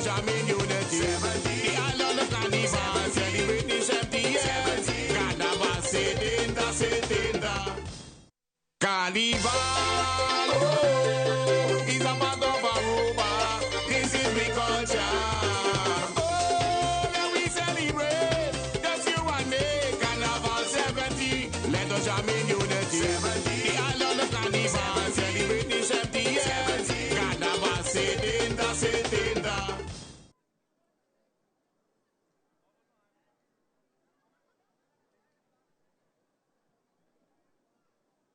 us jam in unity. The island of Carnival celebrating 70 years. Carnival 70, 70. Carnival, oh, is a part of Aruba. This is we culture. Oh, let we celebrate. Just you and me. Carnival 70. Let us jam in unity. The island of Carnival celebrating 70 years. Carnival 70, 70.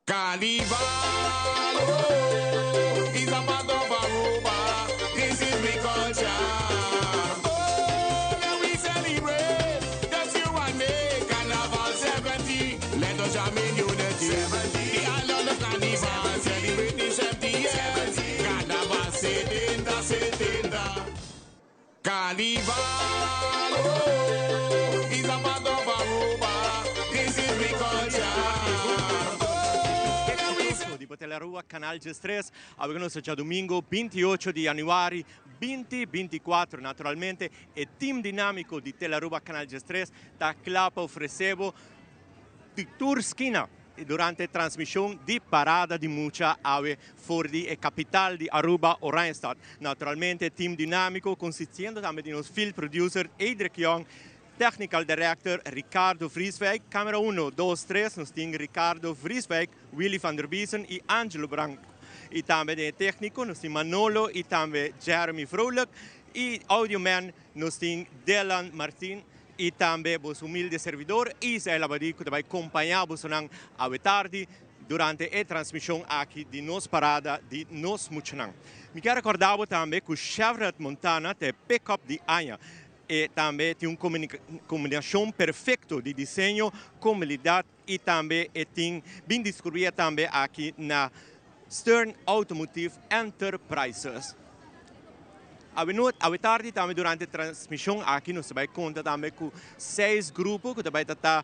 Carnival, oh, is a part of Aruba. This is we culture. Oh, let we celebrate. Just you and me. Carnival 70. Let us jam in unity. The island of Carnival celebrating 70 years. Carnival 70, 70. Carnival, oh, is a part of Aruba. This is we culture. Oh, let we Di Telearuba Canal 13, awe nos diadomingo 28 di januari 2024. Naturalmente, e team dinamico di Telearuba Canal 13 ta cla pa ofrece di tur skina durante transmision di parada di mucha awe for di e capital di Aruba, Oranjestad. Naturalmente, team dinamico consistiendo tambe di nos field producer Edric Young, technical director Ricardo Vrieswijk, camera 1, 2, 3, nos tin Ricardo Vrieswijk, Willy van der Biesen y Angelo Branco. Y tambe di tecnico nos tin Manolo y tambe Jeremy Vrolijk y audioman nos tin Delan Martin y tambe boso humilde servidor Isael Abadi cu ta acompaña boso awe tardi durante e transmision aki di nos parada di nos muchanan. Mi kier recorda tambe cu Chevrolet Montana ta pick-up di aña y tambe tin un combinacion perfecto di diseño, comodidad y tambe tin bin descubri tambe aki na Stern Automotive Enterprises. Awe tardi tambe durante e transmision aki nos ta bay conta tambe cu seis grupo cu tambe ta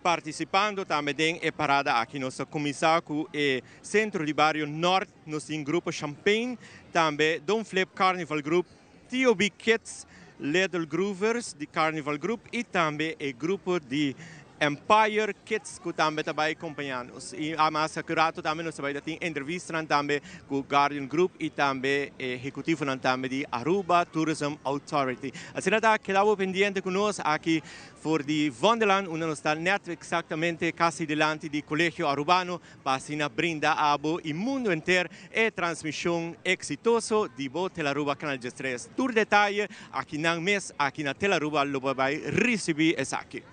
participando tambe den e parada aki. Nos ta cuminsa cu e Centro di Bario Norte, nos tin grupo Champagne, tambe Don Flip Carnival Group, TOB Kids, Little Groovers di Carnival Group y tambe e grupo di Empire Kids cu tambe ta acompaña nos. Y mas rato tambe nos ta bay tin entrevista tambe cu Guardian Group y tambe ehecutivo tambe di Aruba Tourism Authority. Asina ta, keda pendiente cu nos aki for di Vondellaan, unda nos ta net exactamente casi dilanti di Colegio Arubano, pa asina brinda abo y mundo entero e transmision exitoso di bo Telearuba Canal 3. Tur detaye aki nan mes, aki na Telearuba lo bay ricibi esaki.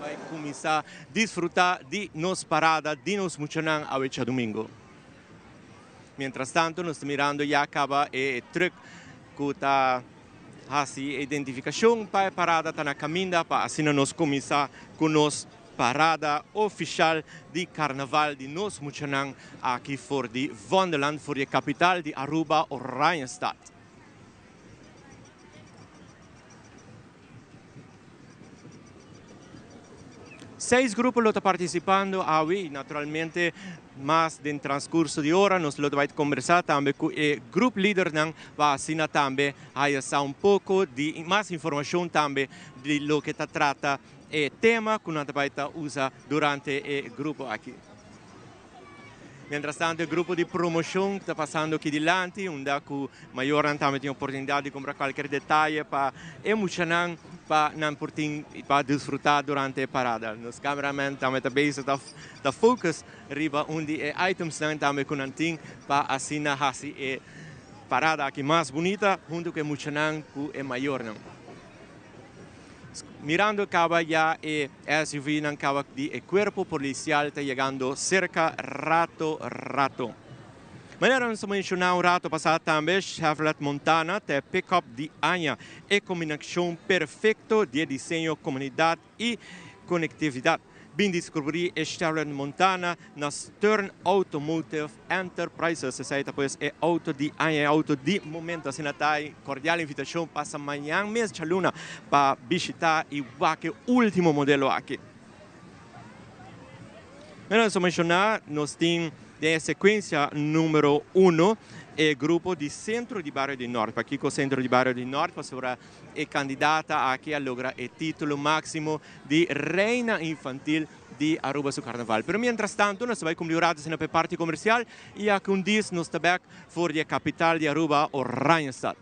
Bay cuminsa disfruta di nos parada, di nos muchanan awe diadomingo. Mientras tanto, nos ta mirando ya caba e truck cu ta haci identificacion pa e parada ta na caminda pa asina nos cuminsa cu nos parada oficial di carnaval di nos muchanan aki for di Vondellaan, for di capital di Aruba, Oranjestad. Seis grupo lo ta participando awe, naturalmente, mas den transcurso di ora nos lo bay combersa tambe cu e group leader nan pa asina tambe haya un poco di mas informacion tambe di loke ta trata e tema cu nan bay usa durante e grupo aki. Mientras tanto, e grupo di promocion ta pasando aki dilanti, unda cu mayor tambe tin oportunidad di cumpra cualkier detaye pa e muchanan pa nan por tin pa disfruta durante e parada. Nos cameraman tambe ta bezig ta focus riba un di e items nan tambe cu nan tin pa asina hasi e parada aki mas bunita hunto cu e muchanan cu e mayornan. Mirando caba ya e SUV nan caba di e cuerpo policial ta yegando cerca rato rato. Manera nos menciona un rato pasa tambe, Chevrolet Montana ta pick-up di aña e combinacion perfecto di diseño, comodidad y conectividad. Bin descubri e Chevrolet Montana na Stern Automotive Enterprises. Esaki ta pues e auto di aña, auto di momento. Asina ta, cordial invitacion pasa mañan mes dialuna pa bishita y wak e ultimo modelo aki. Manera nos menciona, nos tin Den e secuencia numero uno e grupo di Centro di Bario di Noord. Pakico Centro di Bario di Noord? Pasobra e candidata aki a logra e titulo maximo di Reina Infantil di Aruba su Carnaval. Pero mientras tanto nos ta bay cumpli un rato asina pa e parti comercial y aki un dis nos ta bek for di e capital di Aruba, Oranjestad.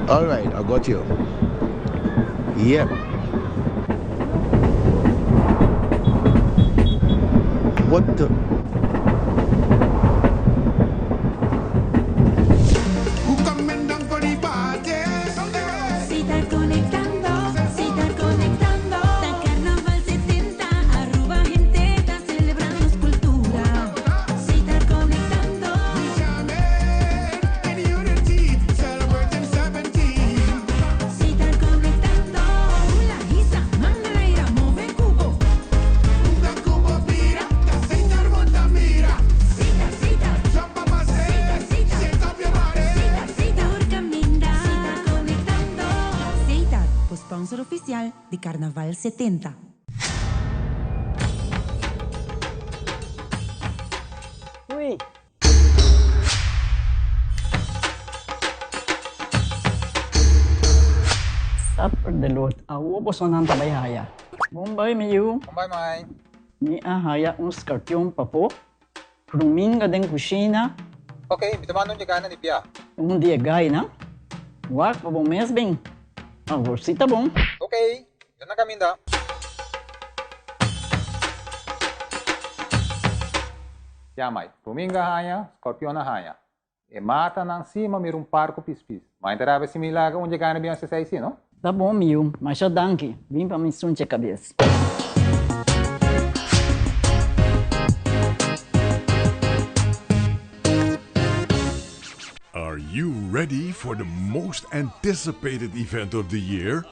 All right, I got you. Yep. What the? Sponsor oficial di Carnaval 70. Ui. Supper de Lord, awo bosonan ta bai haya. Bon bai mi yu. Bon bai mai. Mi a haya un scorpion papo. Ruminga den cushina. Ok, mi ta manda un dje na di bia. Un di e gainan. Wak pa bo mes bin. Awor si ta bon. Ok, mi ta na caminda. Ya mai, ruminga haña, scorpion a haña. E matanan si ma mira un par cu pispis. Ma e ta rabia si mi laga un dje gaina bin haci esey si, no? Ta bon mi yu, masha danki. Bin pa mi sunche cabes. Are you ready for the most anticipated event of the year?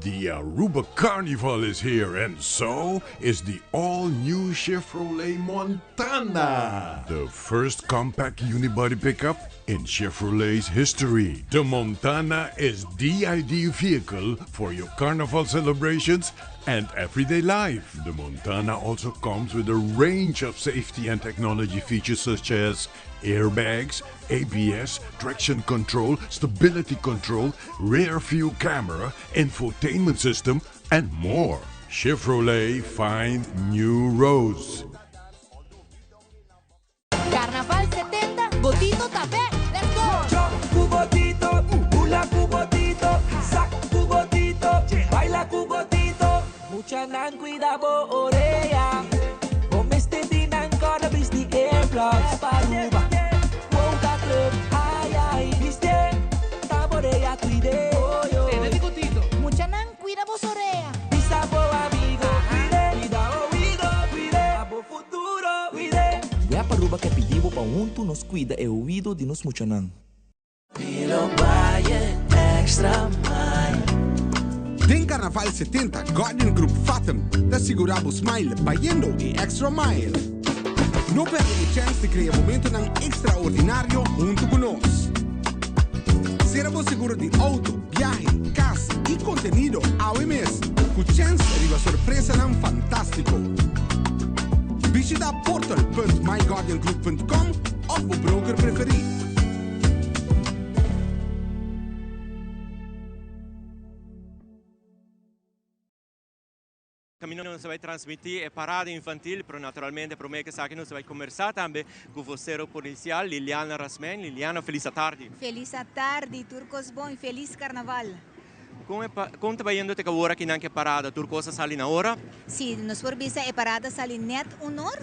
The Aruba Carnival is here, and so is the all new Chevrolet Montana. The first compact unibody pickup in Chevrolet's history. The Montana is the ideal vehicle for your carnival celebrations and everyday life. The Montana also comes with a range of safety and technology features such as airbags, ABS, traction control, stability control, rear view camera, infotainment system, and more. Chevrolet find new roads. Carnaval 70, Botito ta bek! Let's go! Jump cu Botito, bula cu Botito, sak cu Botito, baila cu Botito. Muchanan cuida bo orea, bo mester di nan corda bisti earplugs pa Aruba. Boca Club, ay ay, biste, ta bo orea cuide. Tene di Botito. Muchanan cuida bo orea. Bisa bo amigo, cuide, cuida oido, cuide, pa bo futuro, cuide. Web Aruba ke pidi bo pa hunto nos cuida e oido di nos muchanan. Den Carnaval 70 Guardian Group Fatum ta sigura bo smile bayendo e extra mile. No perde e chance di crea momentonan extraordinario hunto cu nos. Cera bo seguro di auto, biahe, cas y contenido awe mes cu chance riba sorpresanan fantastico. Bishita portal.myguardiangroup.com of bo broker preferi. Camino nos bay transmiti e parada infantil, pero naturalmente prome cu esaki nos bay conversa tambe cu vocero policial Liliana Rasmijn. Liliana, feliz atardi. Feliz atardi, tur cos bon y feliz carnaval. Con ta bayendo te awor aki nan cu e parada? Tur cos a sali na ora? Si, nos por bisa e parada a sali net un or.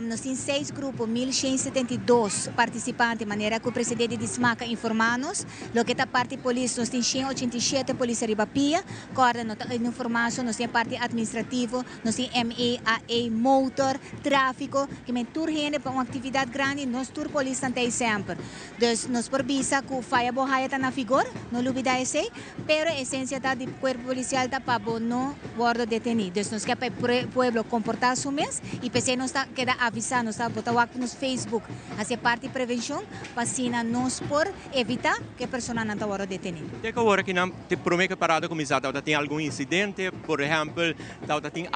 Nos tin seis grupo, 1172 participante, manera cu presidente di SMAC a informa nos. Loke ta parti polis, nos tin 187 polis ariba pia. Corda, no ta informa so, nos tin e parti administrativo, nos tin ME, AE, motor, trafico, ki men tur hende pa un actividad grandi, nos tur polisnan ta ey semper. Dus nos por bisa cu faya bo haya ta na vigor, no lubida esey, pero e. esencia ta di cuerpo policial ta pa bo no wordo deteni. Dus nos ke pa e pueblo comporta su mes y p'esey nos ta keda avisa, nos ta bota wak nos Facebook haci e parti prevencion pa asina nos por evita cu e personanan ta wordo deteni. Te cu awor aki nan te prome cu e parada cuminsa tabata tin algun incidente, por ehempel tabata tin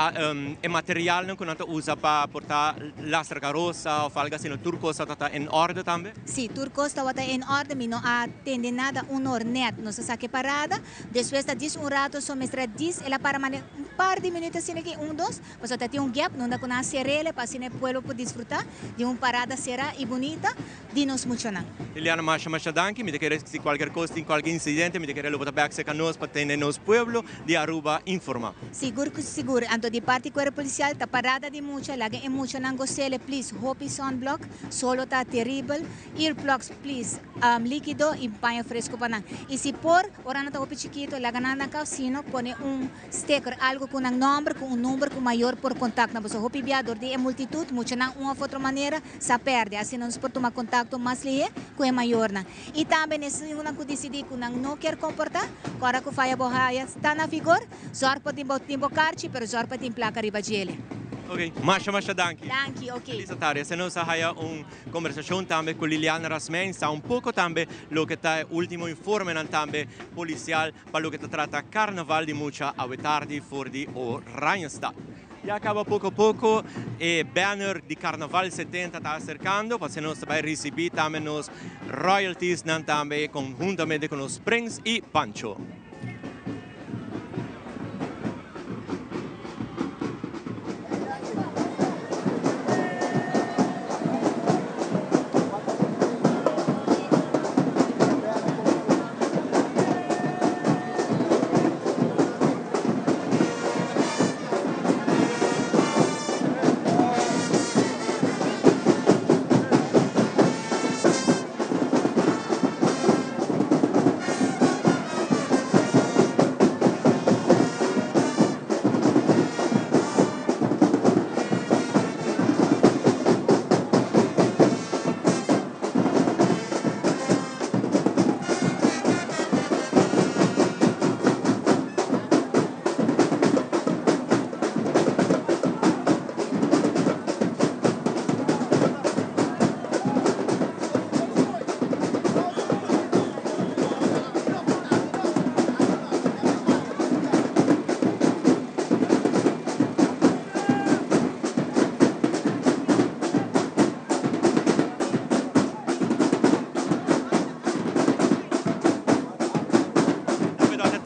e materialnan cu nan ta usa pa por ta lastra carosa of algo asina, tur cos tabata en orde tambe? Si, tur cos tabata en orde, mi no a tende nada un or net nos a saca e parada, despues ta dis un rato so mester a dis el a para mane un par di minuut asina aki un dos, pasobra ta tin un gap nunda cu nan a cerele pa asina e pueblo por disfruta di un parada cera y bunita di nos muchanan. Liliana, masha masha danki, mi ta kere si cualkier cos tin cualkier incidente mi ta kere lo bo ta bek cerca nos pa tene nos pueblo di Aruba informa. Sigur cu sigur, anto di parti cuerpo policial ta parada di mucha, laga e muchanan gocele please, hopi sunblock. Solo ta teribel. Earplugs please. Likido y paña fresco pa nan. Y si por, ora nan ta hopi chikito, laga nan na cas, sino pone un sticker, algo cu nan nomber, cu un number cu mayor por contact nan. Pasobra hopi bia dor di e multitud, muchanan un of otro manera sa perde. Asina nos por tuma contacto mas lihe cu e mayornan. Y tambe nesenan cu dicidi cu nan no kier comporta, cu ora cu faya bo haya ta na vigor, Zorg pa tin bo tin bo karchi pero zorg pa tin plaka riba djele. Ok, masha masha danki. Danki, ok. Feliz tarde. Asina nos a haya un kombersashon tambe ku Liliana Rasmijn, sa un poko tambe loke ta e ultimo informenan tambe polisial pa loke ta trata karnaval di mucha awe tardi for di Oranjestad. Ya kaba poko poko e banner di Karnaval 70 ta aserkando, pa asina nos ta bai risibí tambe nos royaltiesnan tambe konhuntamente ku nos Prins i Pancho.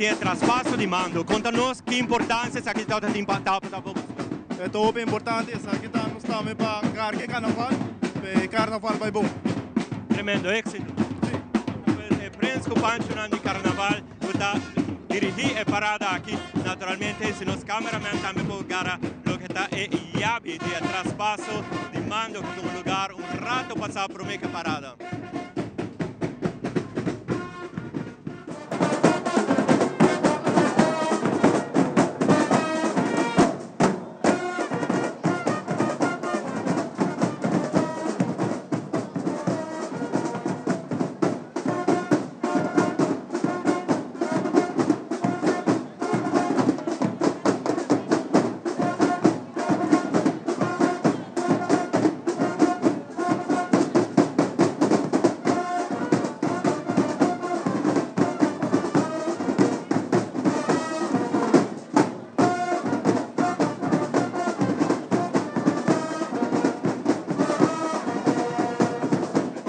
Tin e traspaso di mando. Konta nos ki importansia esaki tabata tin pa tabata pa boso. E ta hopi importante esaki ta nos tambe pa karga e karnaval pa e karnaval bai bon. Tremendo éxito. Si. E Prins ku Panchonan di karnaval ku ta dirigí e parada aki. Naturalmente si nos cameraman tambe por gara loke ta e yabi di e traspaso di mando ku tuma lugar un rato pasá promé ku e parada.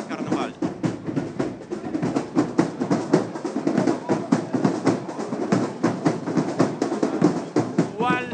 Carnaval. Cual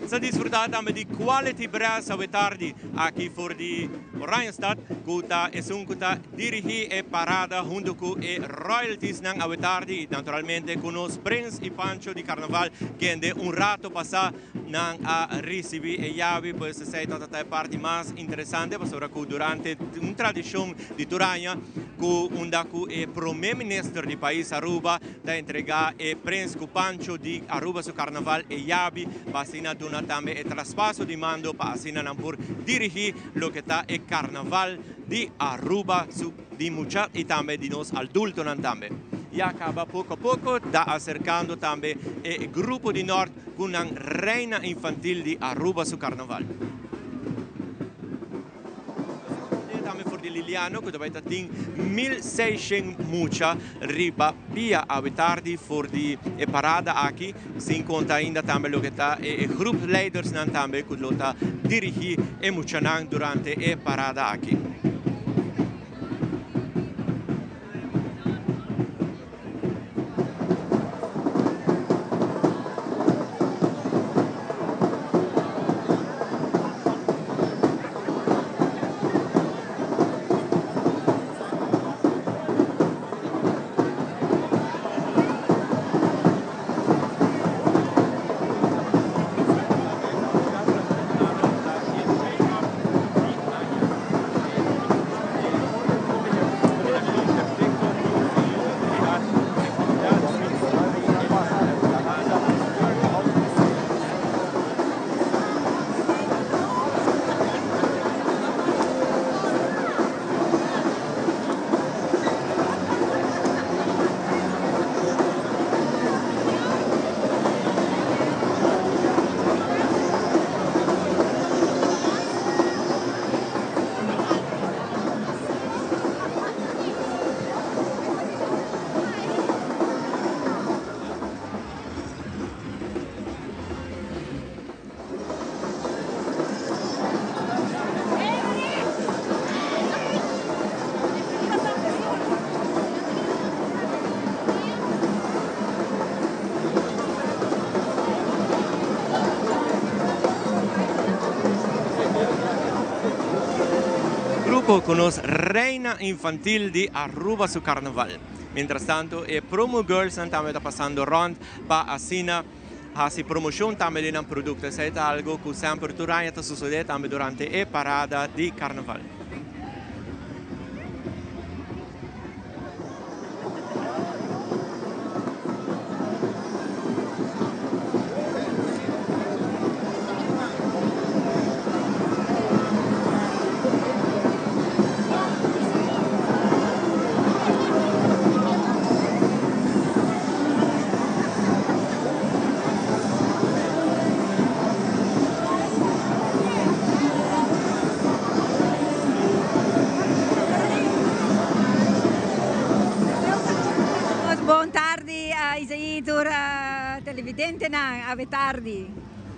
sa disfruta tambe di quality brass awe tardi aki for di Oranjestad cu ta esun cu ta dirigi e parada hunto cu e royaltiesnan awe tardi y naturalmente cu nos Prins y Pancho di Carnaval kende un rato pasa nan a ricibi e yabi. Pues esey ta ta e parti mas interesante pasobra cu durante un tradicion di tur aña cu unda cu e prome minister di pais Aruba ta entrega e Prins cu Pancho di Aruba su Carnaval e yabi pa asina duna tambe e traspaso di mando pa asina nan por dirigi loke ta e Carnaval di Aruba su di mucha y tambe di nos adultonan tambe. Ya caba poco a poco ta acercando tambe e grupo di Noord cu nan Reina Infantil di Aruba su Carnaval. Tambe for di Liliano cu ta bay ta tin 1600 mucha riba pia awe tardi for di e parada aki, sin conta ainda tambe loke ta e groepleidersnan tambe cu lo ta dirigi e muchanan durante e parada aki. Grupo cu nos Reina Infantil di Aruba su Carnaval. Mientras tanto, e Promo Girls nan tambe ta pasando rond pa asina haci promocion tambe di nan producto. Esey ta algo cu semper tur aña ta sucede tambe durante e parada di Carnaval. Bon tardi Isaí tur televidentenan awe tardi.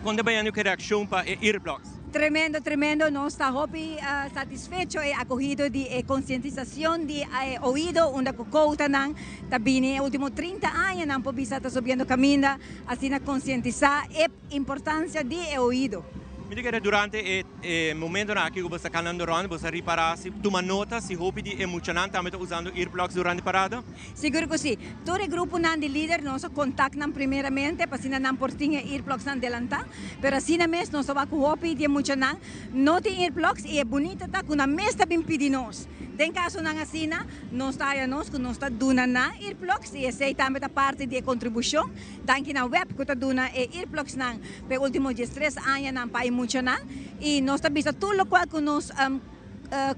Kon ta bayendo ku e reakshon pa e earplugs? Tremendo tremendo nos ta hopi satisfecho e akohido di e konsientisashon di e oido unda ku koutanan ta bini e ultimo 30 aña nan por bisa ta subiendo kaminda asina konsientisá e importansia di e oido. Mi ta kere durante e momentonan aki ku bo sta kanando rònt bo sa ripará si tuma nota si hopi di e muchanan tambe ta usando earplugs durante parada? Sigur ku si. Tur e gruponan di lider nos a kontak nan primeramente pa asina nan por tin e earplugsnan delantá. Pero asina mes nos a wak ku hopi di e muchanan no tin earplugs i e bunita ta ku nan mes ta bin pidi nos. Den kasonan asina nos ta haya nos ku nos ta duna nan earplugs i esei tambe ta parti di e kontribushon. Danki na web ku ta duna e earplugsnan pa e ultimo 13 añanan pa e muchanan i nos ta bisa tur lokual ku nos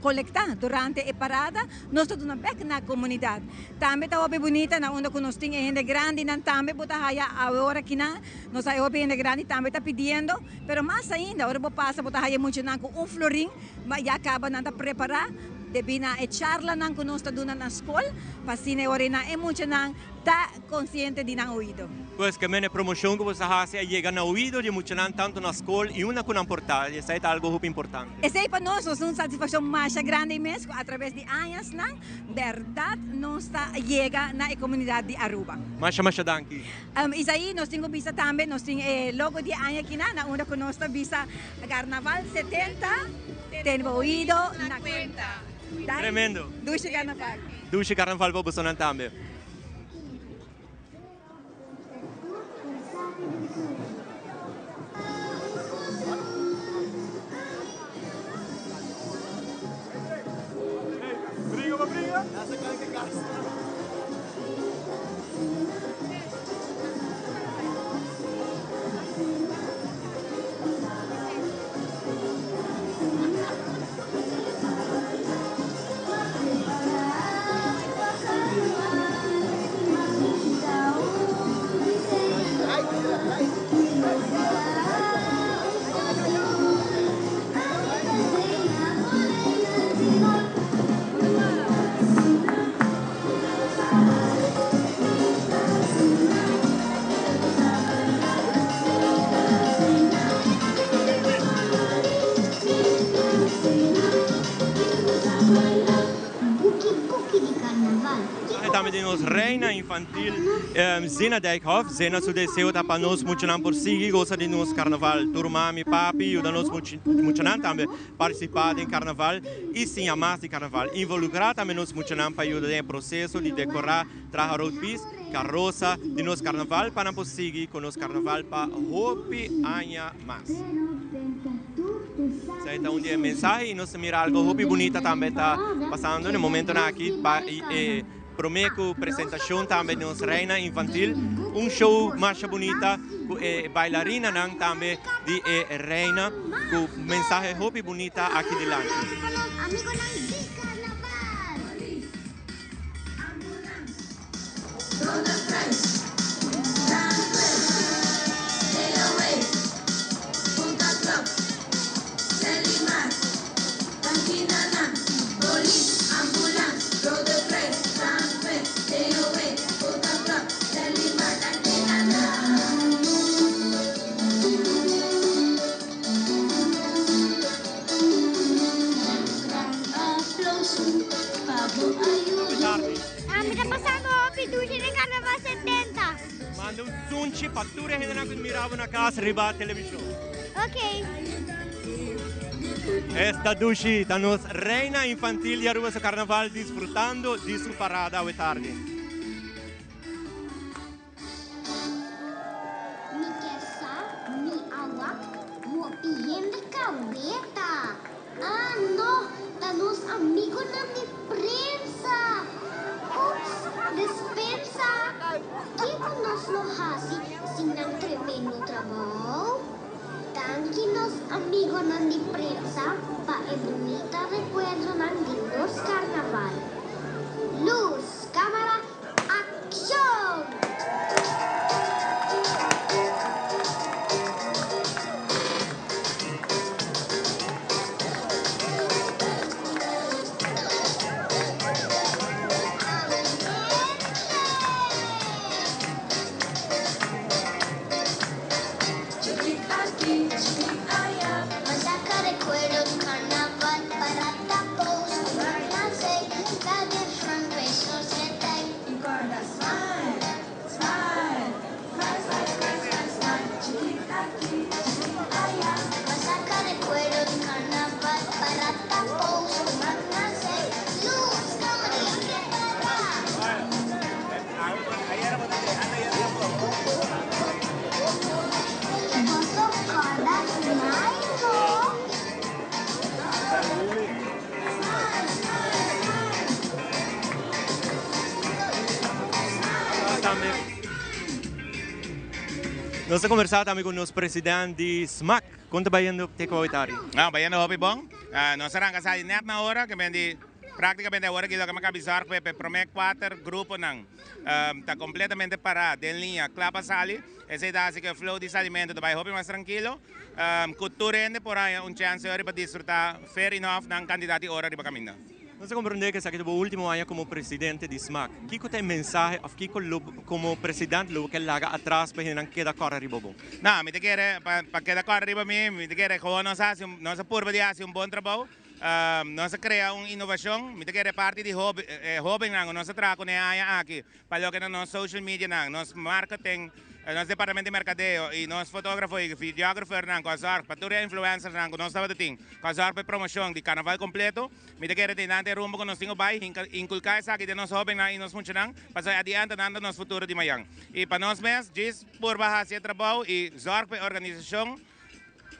kolektá durante e parada nos ta duna bek na komunidat. Tambe ta hopi bunita na unda ku nos tin e hende grandinan tambe bo ta haya awor akinan nos haya hopi hende grandi tambe ta pidiendo pero mas ainda ora bo pasa bo ta haya muchanan ku un florin ma ya kaba nan ta prepará debí na e charlanan ku nos ta duna na skol pa asina e ora einan e muchanan ta konsiente di nan oido. Pues ke mene promoshon ku bo sa hasi a yega na oido di e muchanan tantu na skol i unda ku nan por ta, i esei ta algu hopi importante. Esei pa nos nos un satisfakshon masha grandi mes ku atraves di añasnan bèrdat nos ta yega na e komunidat di Aruba. Masha masha danki. Isaí, nos tin ku bisa tambe nos tin e logo di e aña akina na unda ku nos ta bisa Karnaval 70, ten bo oido na kuenta. Tremendo. Dushi Karnaval. Dushi Karnaval pa bosonan tambe. nos reina infantil Zena Dijkhoff. Zena su deseo ta pa nos muchanan por sigui gosa di nos carnaval. Tur mami, papi yuda nos muchanan tambe participa den carnaval y siña mas di carnaval. Involucra tambe nos muchanan pa yuda den e proceso di decora, traha roadpiece, carroza di nos carnaval pa nan por sigui cu nos carnaval pa hopi aña mas. Esei ta un di e mensahe y nos ta mira algo hopi bunita tambe ta pasando na e momentonan aki pa e prome cu presentacion tambe di nos Reina Infantil. Un show masha bunita cu e bailarinanan tambe di e Reina cu mensahe hopi bunita aki dilanti. Ami ta pasando hopi dushi den Carnaval 70. Manda un sunchi pa tur e hendenan ku ta mira bo na kas riba televishon. Ok. Esta dushi ta nos reina infantil di Aruba su carnaval disfrutando di su parada awe tardi. Mi ke sa mi a wak hopi hende kabeta. Ah no, ta nos amigonan di prensa. Ups, despensa. Kiko nos lo hasi sin nan tremendo trabou? Danki nos amigonan di prensa pa e bunita rekuerdonan di nos karnaval. Luz, kamara, Accion! Nos a conversa tambe cu nos president di smac. Con ta bayendo te cu awe tardi? No, bayendo hopi bon. Nos a ranca sali net na ora, que men di practicamente awor aki loke mi a cabi zorg p'e prome cuater gruponan ta completamente para den liña cla pa sali. Esei ta hasi ku e flow di salimentu ta bai hopi mas trankilo, ku tur hende por haña un chèns ori pa disfrutá fair enough nan kantidat di ora riba kaminda. Nos a komprondé ku esaki ta bo último aña komo presidente di smac. Kiko ta e mensahe òf kiko lo komo president lo bo ke laga atras pa hendenan keda kòrda riba bo? No, mi ta kere pa keda kòrda riba mi, mi ta kere gewoon nos a hasi un, nos a purba di hasi un bon trabou. Nos a krea un inovashon, mi ta kere parti di e hóbennan ku nos a traha kuné e aña aki, Pa loke ta nos social medianan, nos marketing, nos departamento di mercadeo y nos fotografo y videografernan cu a zorg pa tur e influencersnan cu nos tabata tin cu a zorg pa e promocion di Carnaval completo. Mi ta kere tin nan ta e rumbo cu nos tin cu bay, hinca, inculca esaki den nos hobennan y nos muchanan pasobra adianta nan ta nos futuro di mayan. Y pa nos mes djis purba haci e trabou y zorg pa e organisacion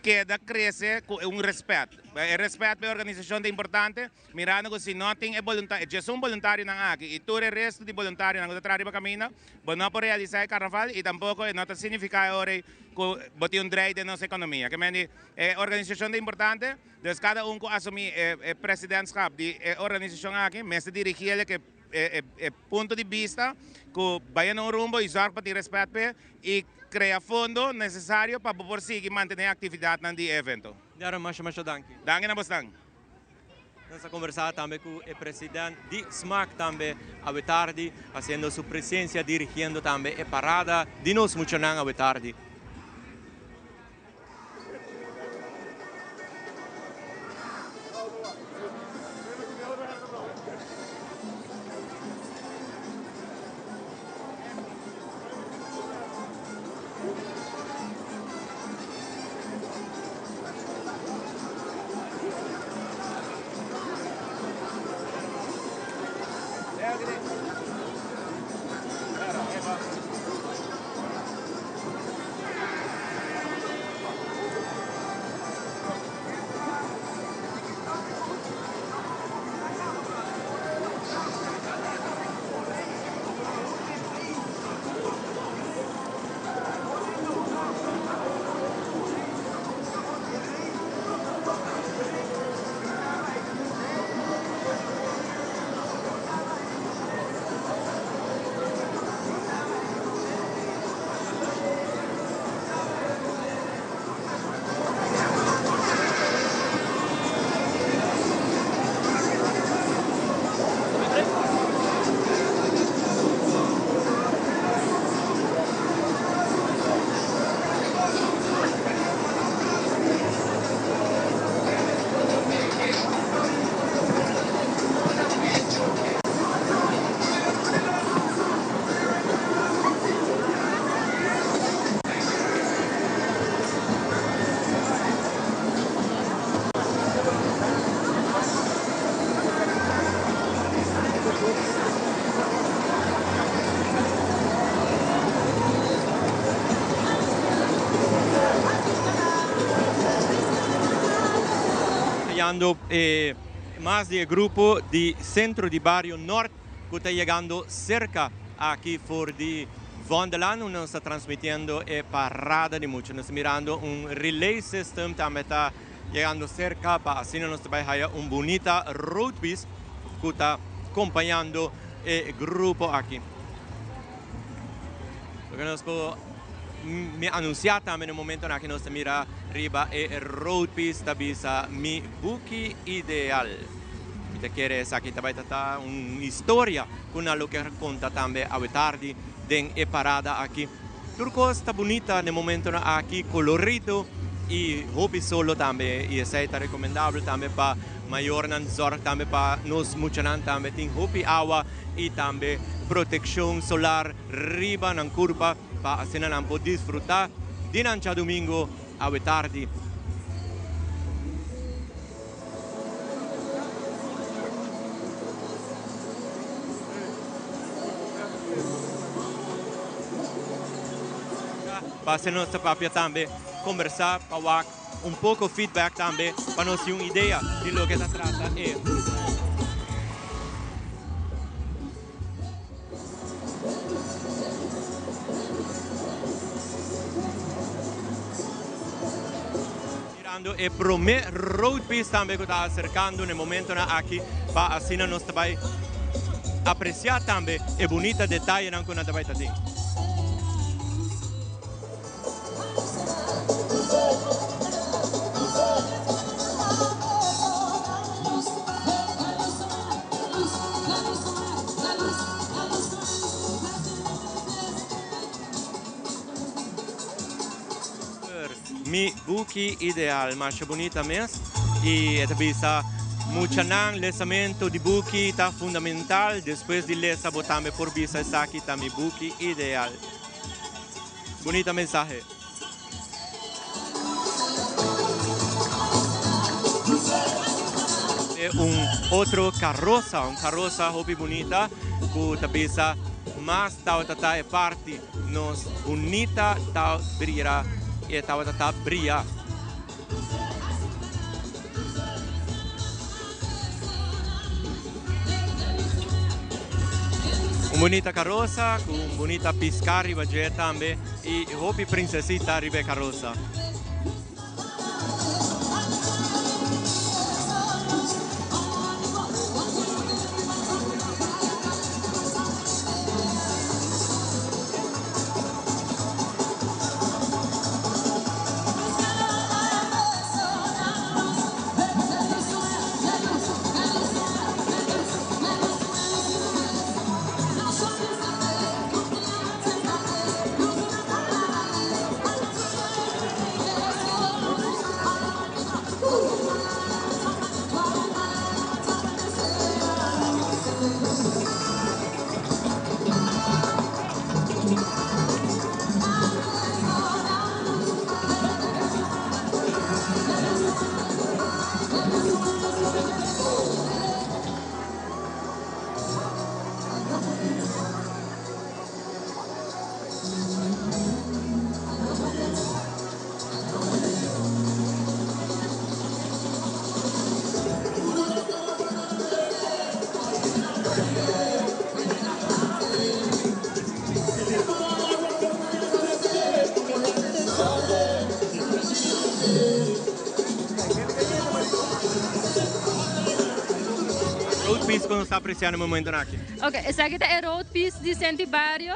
keda crece cu un respet. E respet pa e organisacion ta importante. Mirando ku si no tin e bolunta e djesun boluntarionan aki i tur e resto di boluntarionan ku ta traha riba kaminda, bo no por realisá e karnaval i tampoko e no ta signifiká e ora ei ku bo tin un drei den nos ekonomia. Ke men di e organisashon ta importante, dus kada un ku asumí e e presidentschap di e organisashon aki mester dirigí el ke e e punto di bista ku bai na un rumbo i zòrg pa tin rèspèt p'e i krea fondo nesesario pa bo por sigui mantené aktividatnan di e evento. Darren, masha masha danki. Danki na bosnan. Nos a conversa tambe cu e president di smac tambe awe tardi, haciendo su presencia dirigiendo tambe e parada di nos muchanan awe tardi. mirando eh, mas di e grupo di Centro di Bario Noord cu ta yegando cerca aki for di Vondellaan unda nos ta transmitiendo e parada di mucha. Nos ta mirando un relay system tambe ta yegando cerca pa asina nos ta bay haya un bunita roadpiece cu ta compañando e grupo aki. Loke nos por mi anuncia tambe na e momentonan aki nos ta mira riba e roadpiece ta bisa mi buki ideal. Mi ta kere esaki ta bay ta ta un historia cu nan lo kier conta tambe awe tardi den e parada aki. Tur cos ta bunita na e momentonan aki, colorido y hopi solo tambe y esey ta recomendabel tambe pa mayornan zorg tambe pa nos muchanan tambe tin hopi awa y tambe proteccion solar riba nan curpa pa asina nan por disfruta di nan djadumingo awe tardi. Pa asina nos ta papia tambe combersa pa wak un poco feedback tambe pa nos tin un idea di loke ta trata e. Mirando e prome roadpiece tambe cu ta acercando na e momentonan aki pa asina nos ta bay aprecia tambe e bunita detayenan cu nan ta bay ta tin. Mi buki ideal masha bunita mes y e ta bisa muchanan lesamento di buki ta fundamental despues di lesa bo tambe por bisa esaki ta mi buki ideal. Bunita mensahe. E un otro carroza, un carroza hopi bunita cu ta bisa mas tawata ta e parti nos bunita ta bira e tawata ta bria. Un bunita karosa ku un bunita piská riba dje tambe i hopi prinsesita riba e karosa. Road piece cu nos ta aprecia na e momentonan aki. Ok, esaki ta e road piece di Senti Bario.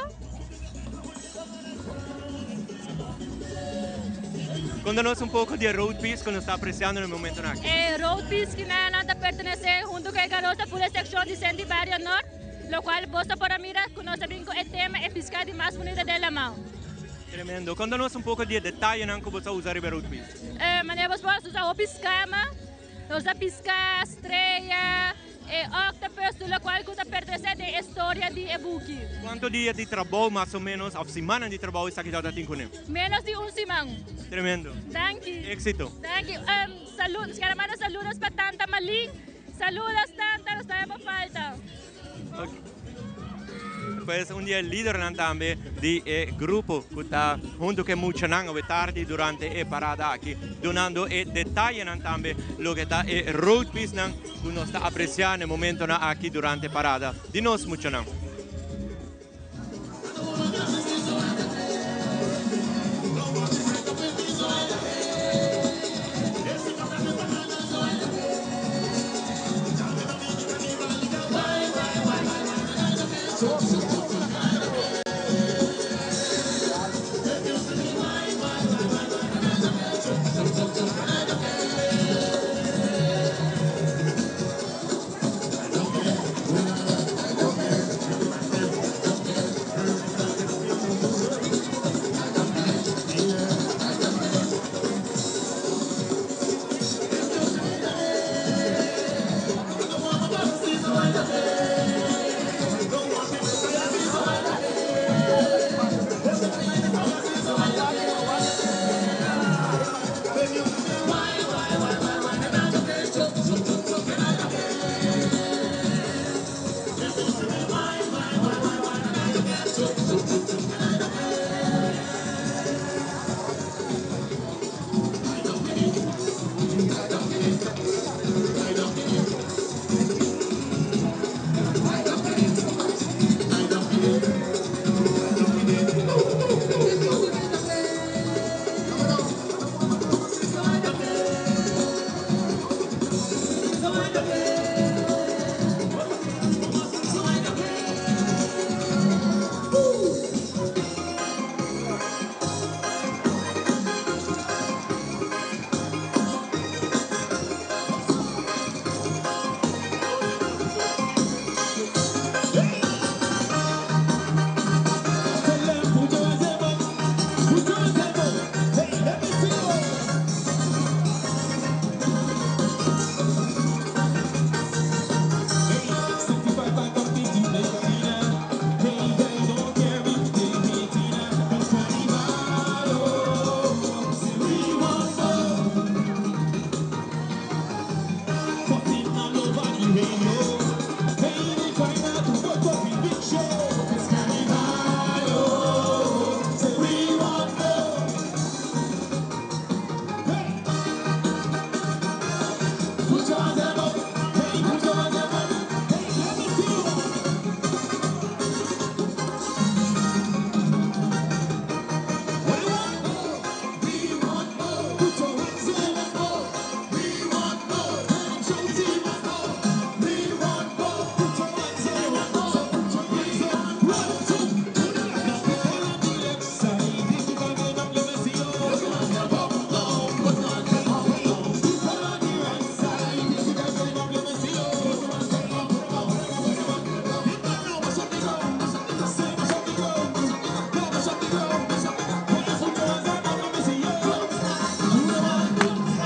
Conta nos un poco di e road piece cu nos ta apreciando na e momentonan aki. E road piece ki nan ta pertenece hunto cu e Garosa Pura Seccion di Senti Bario Noord, locual bos ta por a mira cu nos a bin cu e tema e pisca di mas bunita den laman. Tremendo. Conta nos un poco di e detayenan cu bos a usa riba e road piece. Manera bos por a usa hopi scama, nos a pisca, strea. E octopus tur locual cu ta pertenece den e storia di e buki. Cuanto dia di trabou mas o menos of simannan di trabou esaki tabata tin cune? Menos di un siman. Tremendo. Danki. Exito. Danki. Saludos, nos kier a manda saludos pa tanta Malin. Saludos tanta, nos tambe por falta. Ok. Pues un di e lidernan tambe di e grupo ku ta huntu ku e muchanan awe tardi durante e parada aki, dunando e detayenan tambe loke ta e roadpiecenan ku nos ta apresiá na e momentonan aki durante e parada di nos muchanan.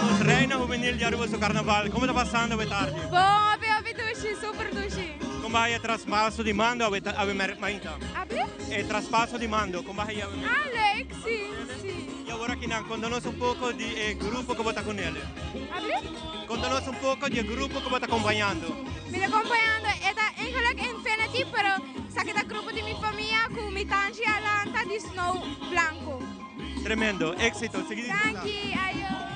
Nos Reina Juvenil di Aruba su Carnaval, como ta pasando awe tardi? Bon, hopi hopi dushi, super dushi. Con bay e traspaso di mando awe awe mainta? Abe? E traspaso di mando, con bay awe mainta? Ah, leuk, si, si. Y awor aki nan, conta nos un poco di e grupo cu bo ta con el. Abe? Conta nos un poco di e grupo cu bo ta acompañando. Mi ta acompañando e ta eigenlijk Infinity, pero esaki ta grupo di mi famia cu mi tanchi a lanta di Snow Blanco. Tremendo, exito, sigui disfruta. Danki, ayo.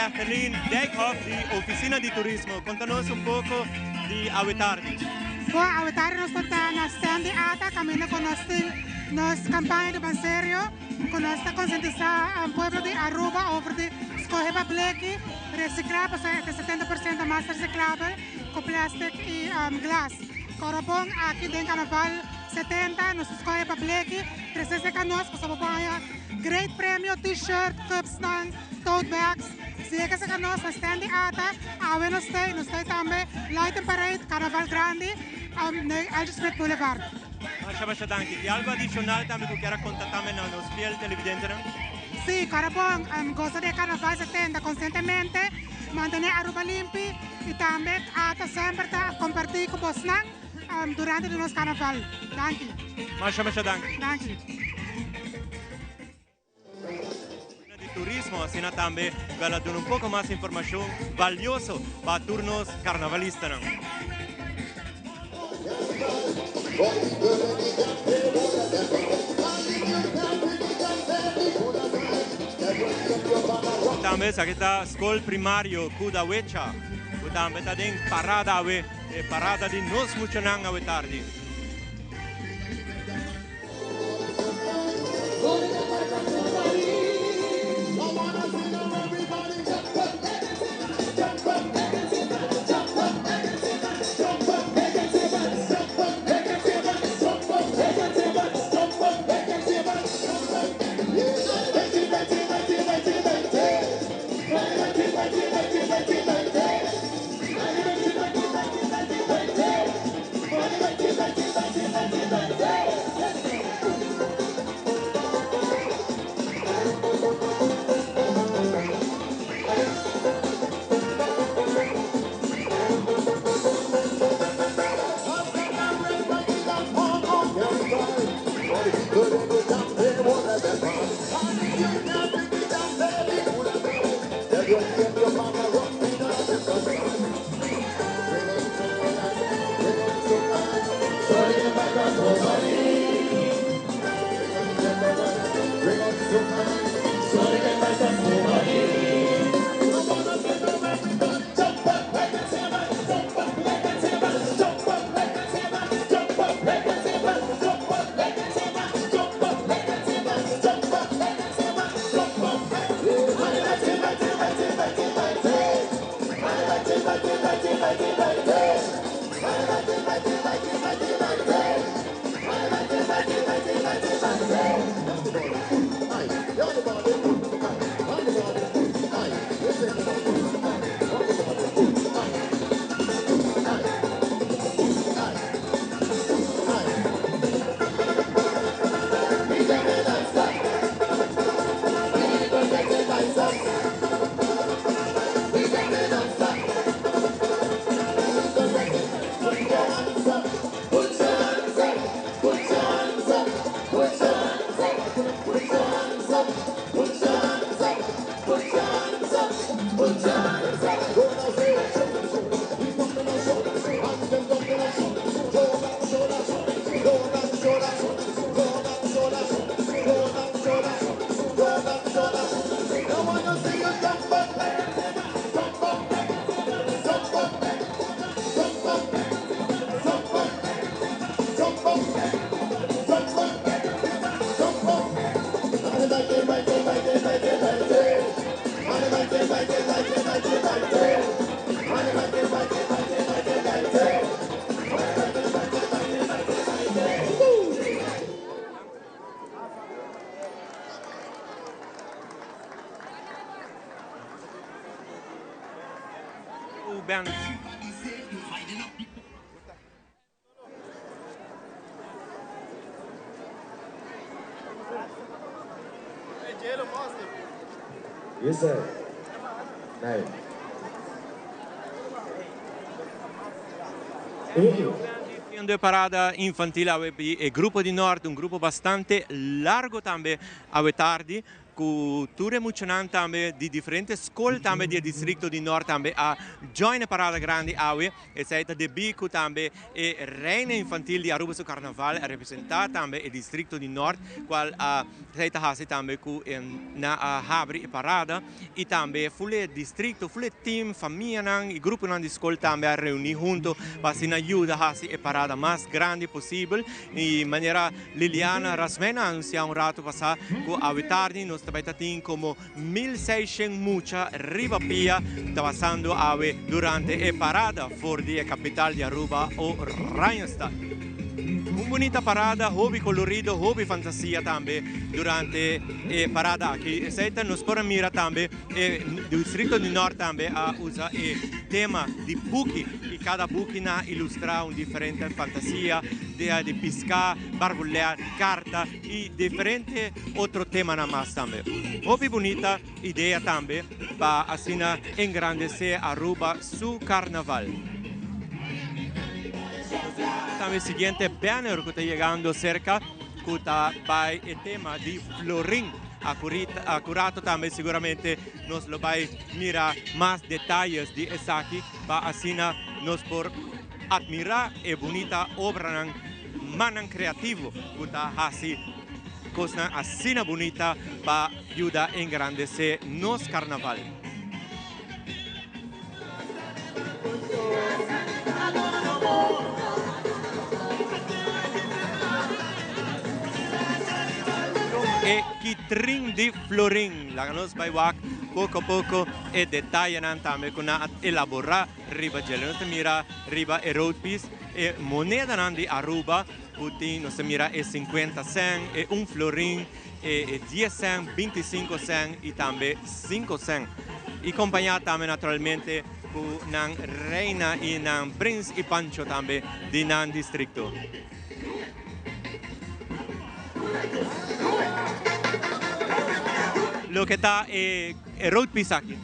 Bethelyne Dijkhoff di Oficina di Turismo. Conta nos un poco di awe tardi. Bon, awe tardi nos ta ta na stand di ata caminda cu nos tin nos campaña di Ban Serio cu nos ta concientisa pueblo di Aruba over di scoge pa bleki, recicla pasobra e ta 70% mas reciclabel cu plastic y glas. Corobon aki den Carnaval 70 nos ta scoge pa bleki, trece cerca nos pasobra bo por haya great premio, t-shirt, cupsnan, tote bags. Si e ke cerca nos na stand di ata, awe nos stay, nos stay tambe Light and Parade, Carnaval Grandi, na Alger Smith Boulevard. Masha masha danki. Tin algo adicional tambe cu kier a conta tambe na nos fiel televidentenan? Si, Corobon, goza di e Carnaval 70 conscientemente, mantene Aruba limpi y tambe ata semper ta comparti cu bosnan durante di nos Carnaval. Danki. Masha masha danki. Danki. Di turismo, asina tambe cu el a duna un poco mas informacion valioso pa tur nos carnavalistanan. Tambe esaki ta Scol Primario Kudawecha cu tambe ta den parada awe, e parada di nos muchanan awe tardi. De parada infantil awe e grupo di Noord, un grupo bastante largo tambe awe tardi. Ku tur e muchanan tambe di diferente skol tambe di e distrikto di Nort tambe a join e parada grandi awe. Esei ta debí ku tambe e Reina Infantil di Aruba su Karnaval a representá tambe e distrikto di Nort kual a esei ta hasi tambe ku nan a habri e parada i tambe ful e distrikto, ful e tim, famianan i gruponan di skol tambe a reuní hunto pa asina yuda hasi e parada mas grandi posibel i manera Liliana Rasmijn a anunsiá un ratu pasá ku awe tardi nos ta bai ta tin komo 1600 mucha riba pia ta pasando awe durante e parada for di e kapital di Aruba, Oranjestad. Un bunita parada, hopi kolorido, hopi fantasia tambe durante e parada aki. Esei ta nos por a mira tambe e distrito di Nort tambe a usa e tema di buki i kada buki nan a ilustrá un diferente fantasia. Dia di piská, barbulea, karta i diferente otro temanan mas tambe. Hopi bunita idea tambe pa asina engrandesé Aruba su karnaval. Tambe siguiente banner ku ta yegando serka ku ta bai e tema di florin. Akurato tambe seguramente nos lo bai mira mas detayes di esaki pa asina nos por Admirá e bunita obranan, mannan kreativo ku ta hasi kosnan asina bunita pa yuda engrandesé nos karnaval. E kitrin di florin. Laga nos bai wak poko poko e detayenan tambe ku nan a elaborá. Riba dje nos ta mira riba e roadpiece e monedanan di Aruba cu tin, nos ta mira e 50 cent, e un florin, e 10 cent, 25 cent y tambe 5 cent. Y compaña tambe naturalmente cu nan reina y nan prins y pancho tambe di nan districto. Loke ta e roadpiece aki.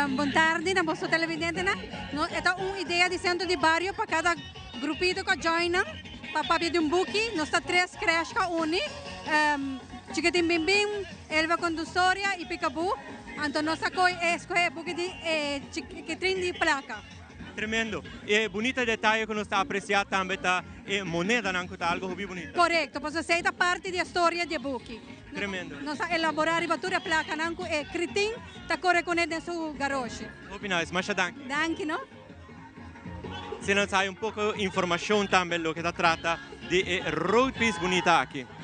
Bon tardi na boso televidentenan. No, e ta un idea di Centro di Bario pa cada grupito cu a join nan pa papia di un buki. Nos ta tres crash cu a uni, Chiquitin Bim Bim, Elva con Dustoria y Picaboo. Anto nos a coy e escoge e buki di e Chiquitin di Placa. Tremendo. E bunita detaye cu nos ta aprecia tambe ta e monedanan cu ta algo hopi bunita. Corecto, pasobra esey ta parti di e storia di e buki. Tremendo. Nos a elabora riba tur e placanan cu e critin ta core cune den su garoshi. Hopi nice. Masha danki. Danki no. Si nos hay un poco informacion tambe loke ta trata di e roadpiece bunita aki.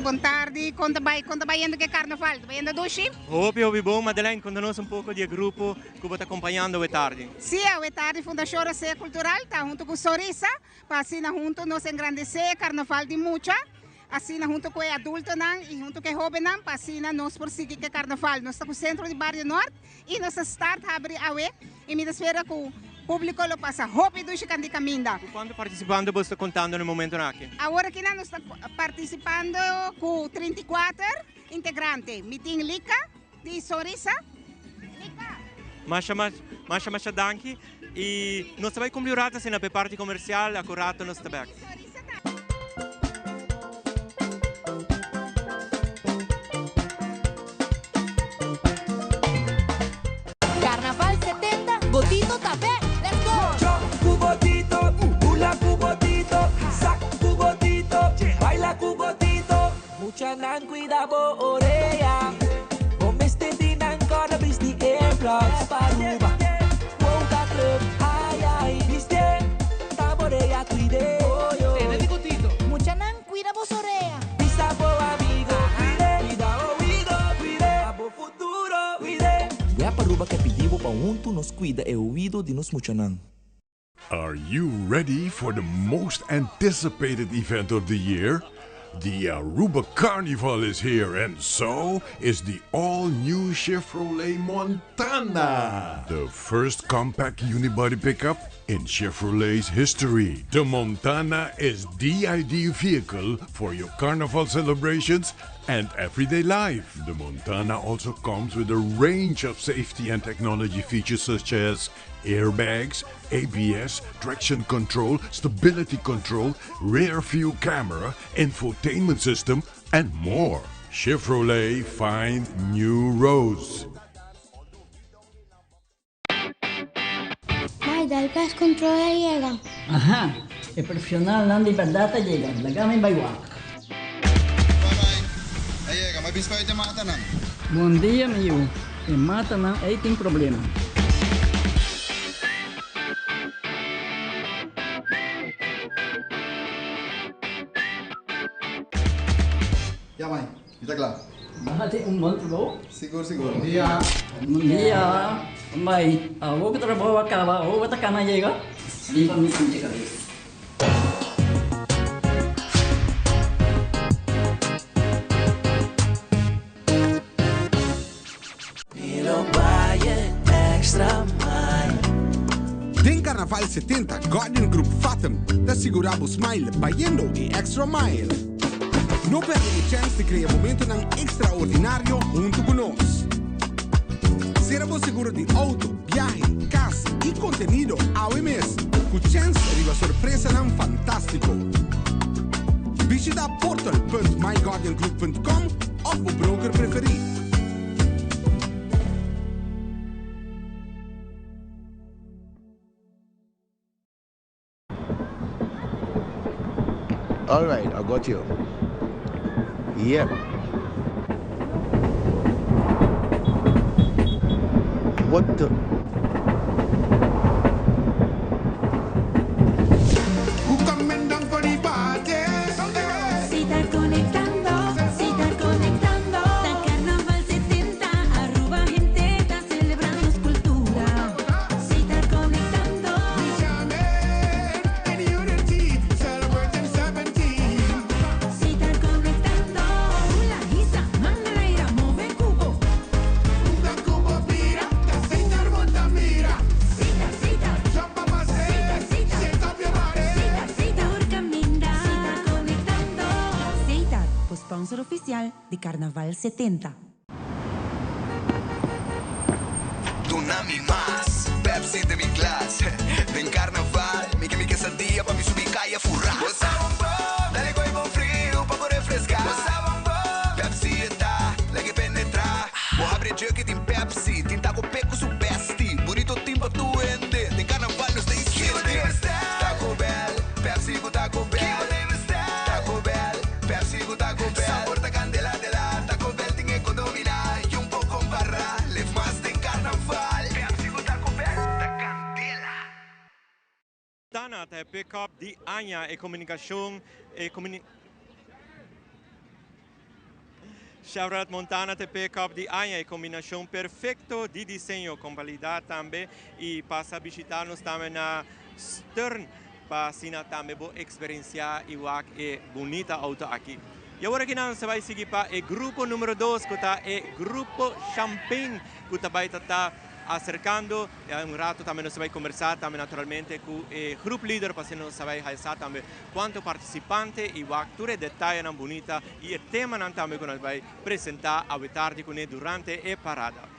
Bon tardi, kon ta bai, kon ta bai yendo ku e karnaval? Ta bai yendo dushi? Hopi hopi bon, Madeleine, konta nos un poko di e grupo ku bo ta kompañando awe tardi. Sí, awe tardi Fundashon Rosé Kultural ta huntu ku Sorisa pa asina huntu nos engrandesé e karnaval di mucha, asina huntu ku e adultonan i huntu ku e hóbennan pa asina nos por sigui ku e karnaval. Nos ta ku Sentro di Bario Nort i nos ta start habri awe i mi ta spera ku públiko lo pasa hopi dushi kant'i kaminda. Ku kuantu partisipante bo ta kontando na e momentonan aki? Awor akinan nos ta partisipando ku 34 integrante. Mi tin Lika di Sonrisa. Lika. Masha masha masha danki y nos ta bay cumpli un rato asina pa e parti comercial aku rato nos ta bek. Carnaval 70, Botito ta bek! Let's go! Chok ku botito, bula ku botito, sak ku botito, baila ku botito. Muchanan cuida bo orea, bo mester di nan corda bisti earplugs. Pa Aruba, Wouka Club, ay ay, bistié, ta bo orea cuid'é. Tene di botito. pa huntu nos kuida e oido di nos muchanan. Are you ready for the most anticipated event of the year? The Aruba Carnival is here, and so is the all new Chevrolet Montana. The first compact unibody pickup in Chevrolet's history. The Montana is the ideal vehicle for your carnival celebrations and everyday life. The Montana also comes with a range of safety and technology features such as airbags, ABS, traction control, stability control, rear view camera, infotainment system, and more. Chevrolet find new roads. Mai, dal pest control a yega. Aha, e profesionalnan di berdad a yega, laga mi bai wak. A yega, mi a biscoit e matanan. Bon dia mi yu, e matanan ei tin problema. Ya mai, mi ta kla. Bo hasi un bon trabou. Sigur sigur. Bon dia. Bon dia. Bai, awor ku trabou a kaba, awor bo ta kana yega? Riba mi sinti kabes. Den Carnaval 70 Guardian Group Fatum ta sigura bo smile bayendo e extra mile. No perde e chance di crea momentonan extraordinario hunto cu nos. Cera bo seguro di auto, biahe, cas y contenido awe mes cu chance riba sorpresanan fantastico. Bishita portal.myguardiangroup.com of bo broker preferi. All right, I got you. Yep. What the? Who coming down for the party? Si ta conectando, si ta conectando. Ta Carnaval 70, Aruba hende ta celebra nos cultura. Si ta conectando. In unity, celebrating 70. Si ta conectando. Hula, hisa, man na laira, move cu bo. Hunga cu bo bira, ta Setar bo ta mira. Sita, sita. Jump up and say, shake up your body. Sita, sita. Tur caminda. Si ta conectando. Setar, bo sponsor oficial di Carnaval 70. Duna mi mas Pepsi den mi glas Den carnaval mi ke mi quesadilla pa mi subi caya fura Bo sa bon bon, dale gooi bon friu pa bo refresca Bo sa bon bon, Pepsi e ta lag'e penetra Bo habri e jug y tin Pepsi Tin taco pe cu su bestie Burrito tin pa tur hende Den carnaval nos ta insisti Kibo den bestel? Taco Bell, Pepsi cu Taco Bell Kibo den bestel? Taco Bell, Pepsi cu Taco Bell Sabor ta candela de la Taco Bell tin e codomina Y un poco compara Lef mas den carnaval Pepsi cu Taco Bell ta candela. Tana ta e pick-up di aña e comunicacion e comuni Chevrolet Montana ta e pick-up di aña e combinacion perfecto di diseño con calidad tambe y pasa bishita nos tambe na Stern pa asina tambe bo experiencia y wak e bunita auto aki. Y awor aki nan sa bay sigui pa e grupo numero dos cu ta e Grupo Champagne cu ta bay ta ta acercando. Ya un rato tambe nos ta bay conversa tambe naturalmente cu e groep lider pa asina nos ta bay haya sa tambe cuanto participante y wak tur e detayenan bunita y e temanan tambe cu nos bay presenta awe tardi cune durante e parada.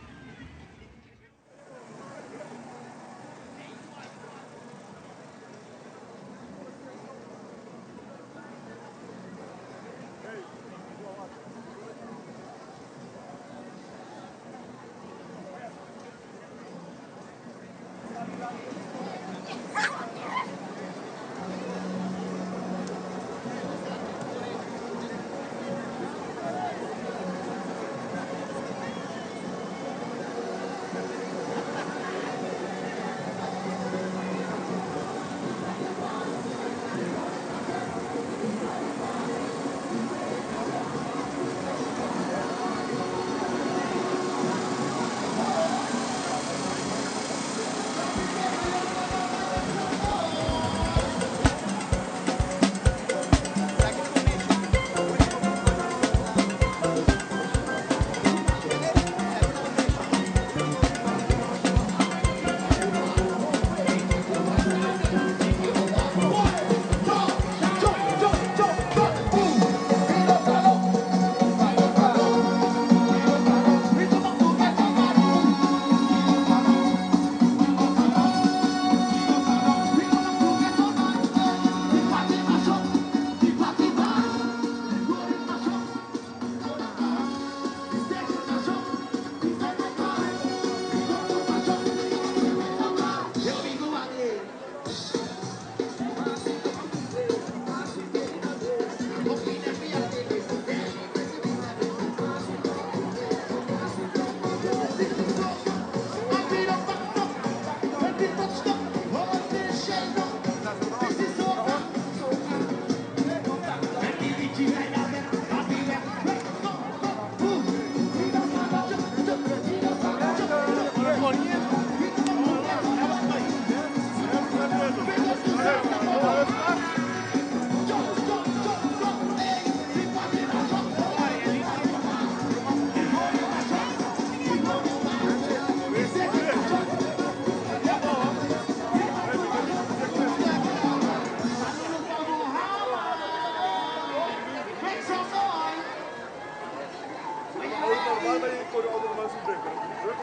Auto normal, maar je kon de auto normaal zien drukken. Druk.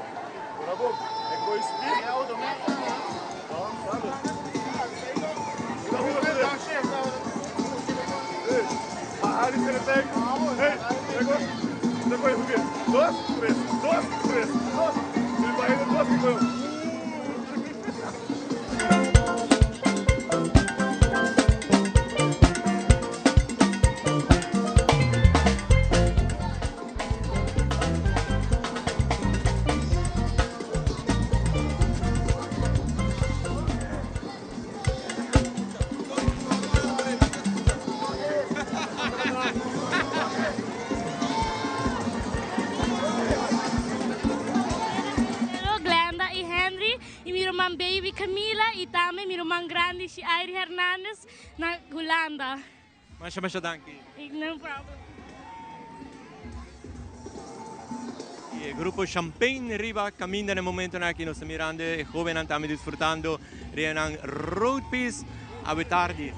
Bravo. En gooi speed. Auto Hey, dan gooi je weer. Dos, tres, dos, tres, dos. Nu bijna dos, ik Glenda y Henry y mi ruman baby Camila y tambe mi ruman grandi Airi Hernandez na Hulanda. Masha masha danki. No problem. E grupo Champagne riba caminda na e momento aki nos ta mirando e hobennan tambe disfrutando riba nan road piece awe tardi.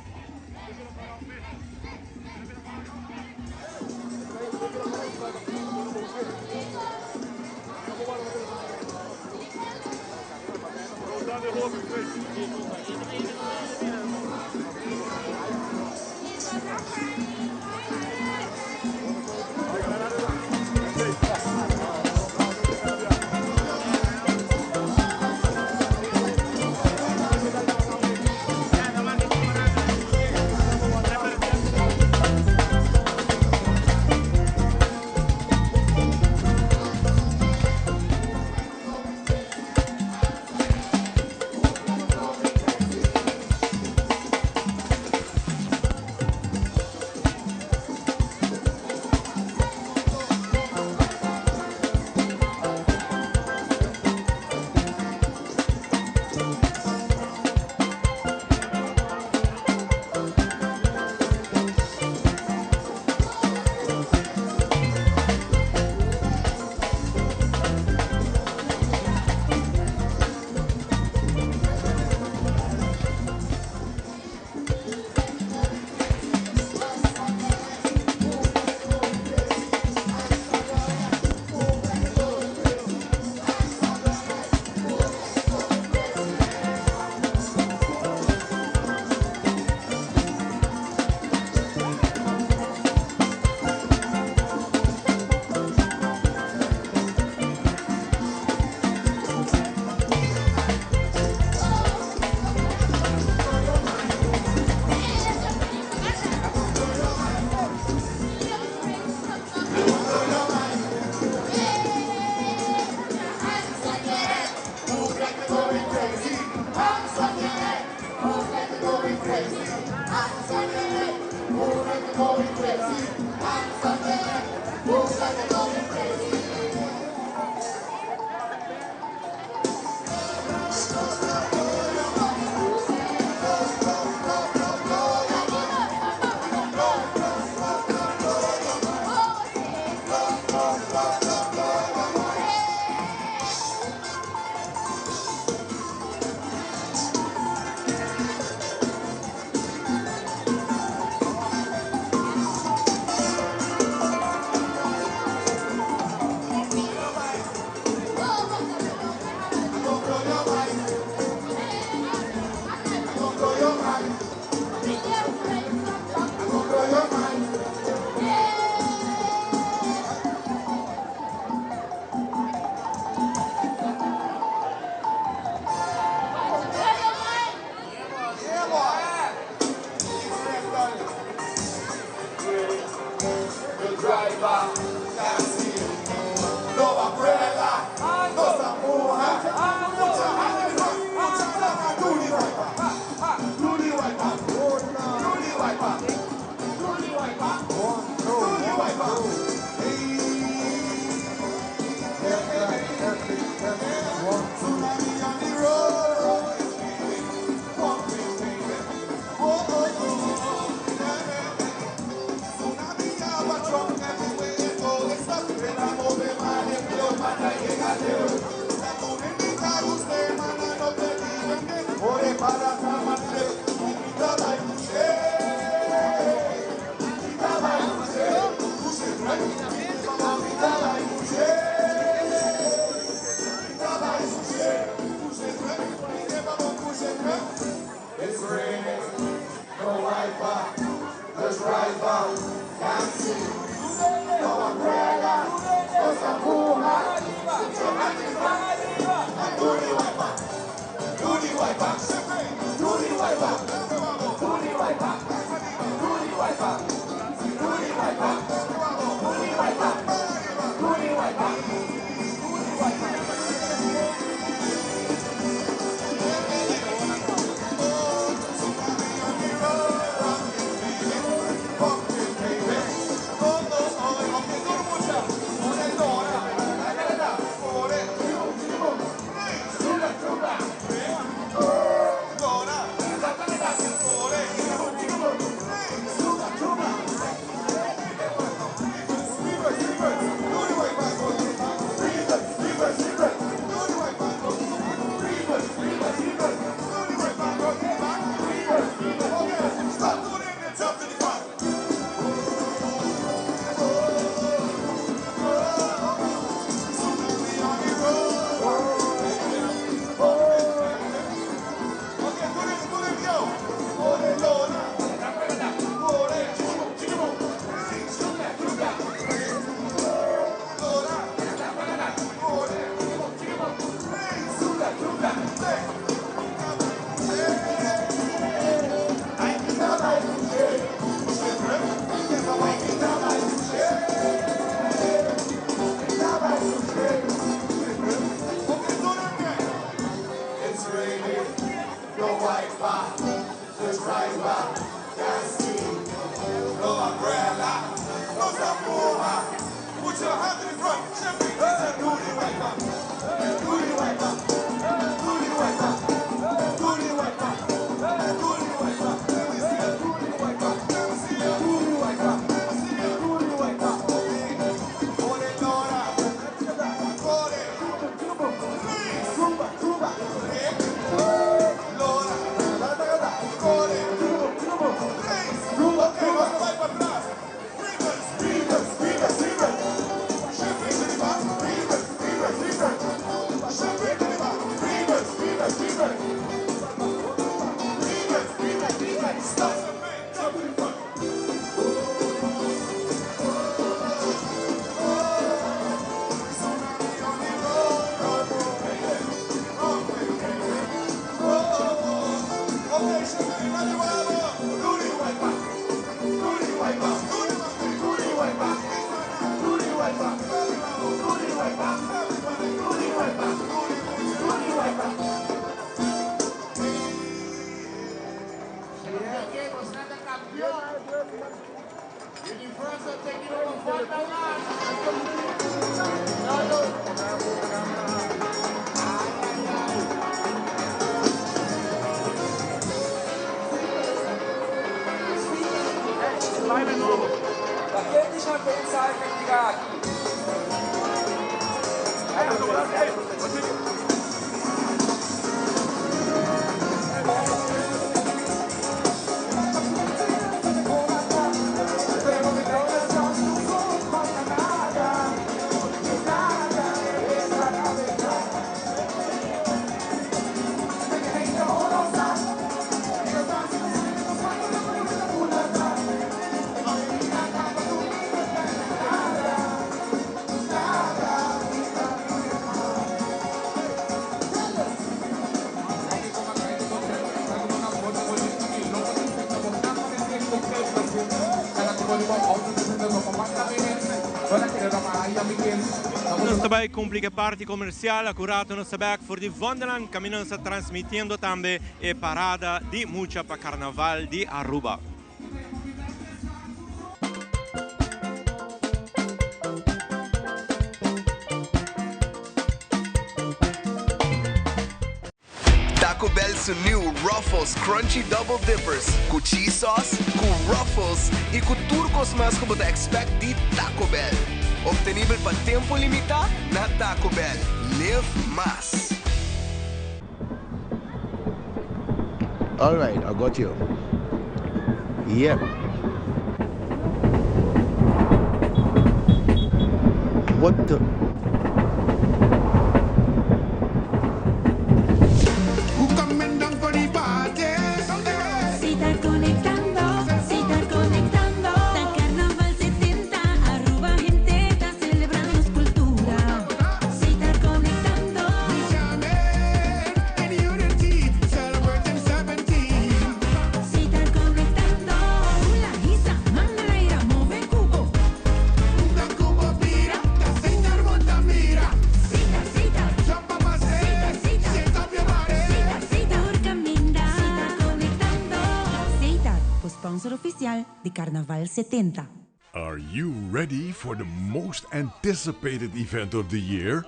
Nos ta bay cumpli cu e parti comercial acurato nos ta bek for di Wonderland caminda nos ta transmitiendo tambe e parada di mucha pa Carnaval di Aruba. Taco Bell su new Ruffles Crunchy Double Dippers cu cheese sauce, cu Ruffles y cu tur cos mas cu bo ta expect di Taco Bell. Obtenibel pa tempo limita na Taco Bell. Live mas! Alright, I got you. Yep. What the? Si ta conectando, si ta conectando. Ta Carnaval 70, Aruba hende ta celebra nos cultura. Si ta conectando. Si ta conectando. Hula, hisa, man na laira, move cubo. Sita, sita. Sita, sita. Sita, sita. Tur caminda. Si ta conectando. Setar, sponsor oficial di Carnaval 70. Are you ready for the most anticipated event of the year?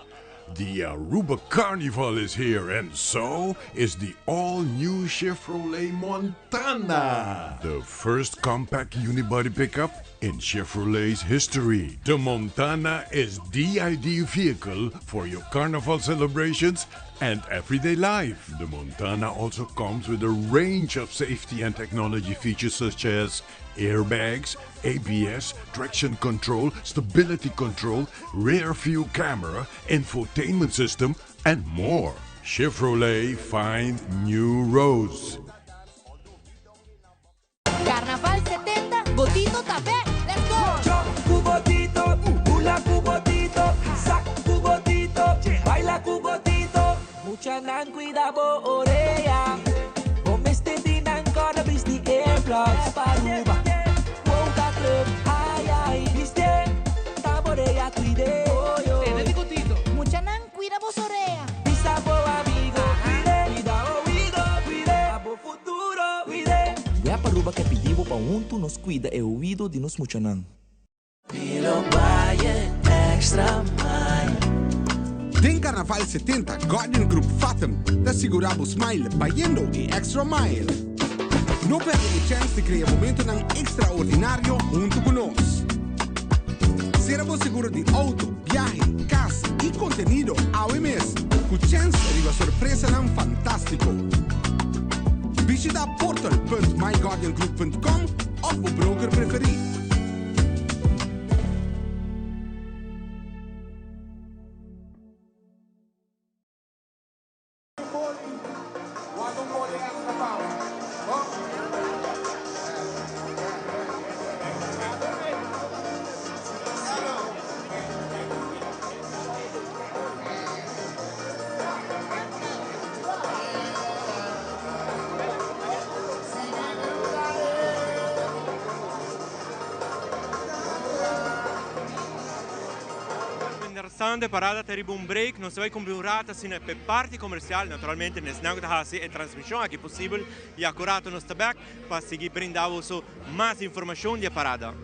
The Aruba Carnival is here, and so is the all new Chevrolet Montana. The first compact unibody pickup in Chevrolet's history. The Montana is the ideal vehicle for your carnival celebrations and everyday life. The Montana also comes with a range of safety and technology features such as airbags, ABS, traction control, stability control, rear view camera, infotainment system, and more. Chevrolet find new roads. Carnaval 70, Botito ta bek! Let's go! Jump cu botito, hula cu botito, sak cu botito, baila cu botito. Muchanan cuida bo orea. Bo mester tin nan corda bisti earplugs pa Aruba. Wouta Club, ay ay, bisti, ta bo orea cuide. Tene di botito. Muchanan cuida bo orea. Bisa bo amigo, cuide, cuida oido, cuide, pa bo futuro, cuide. Web Aruba ke pidi bo pa hunto nos cuida e oido di nos muchanan. Mi lo bay extra. Carnaval 70, Guardian Group Fathom ta sigura bo smile bayendo e extra mile. No perde e chance di crea momentonan extraordinario hunto cu nos. Cera bo seguro di auto, biahe, cas y contenido awe mes, cu chance riba sorpresanan fantastico. Bishita portal.myguardiangroup.com of bo broker preferi. Interesante parada ta riba un break, nos ta bai cumpli un rato asina p'e parti comercial, naturalmente nesnan cu ta haci e transmision aki posibel y acu rato nos ta bek pa sigui brinda boso mas informacion di e parada.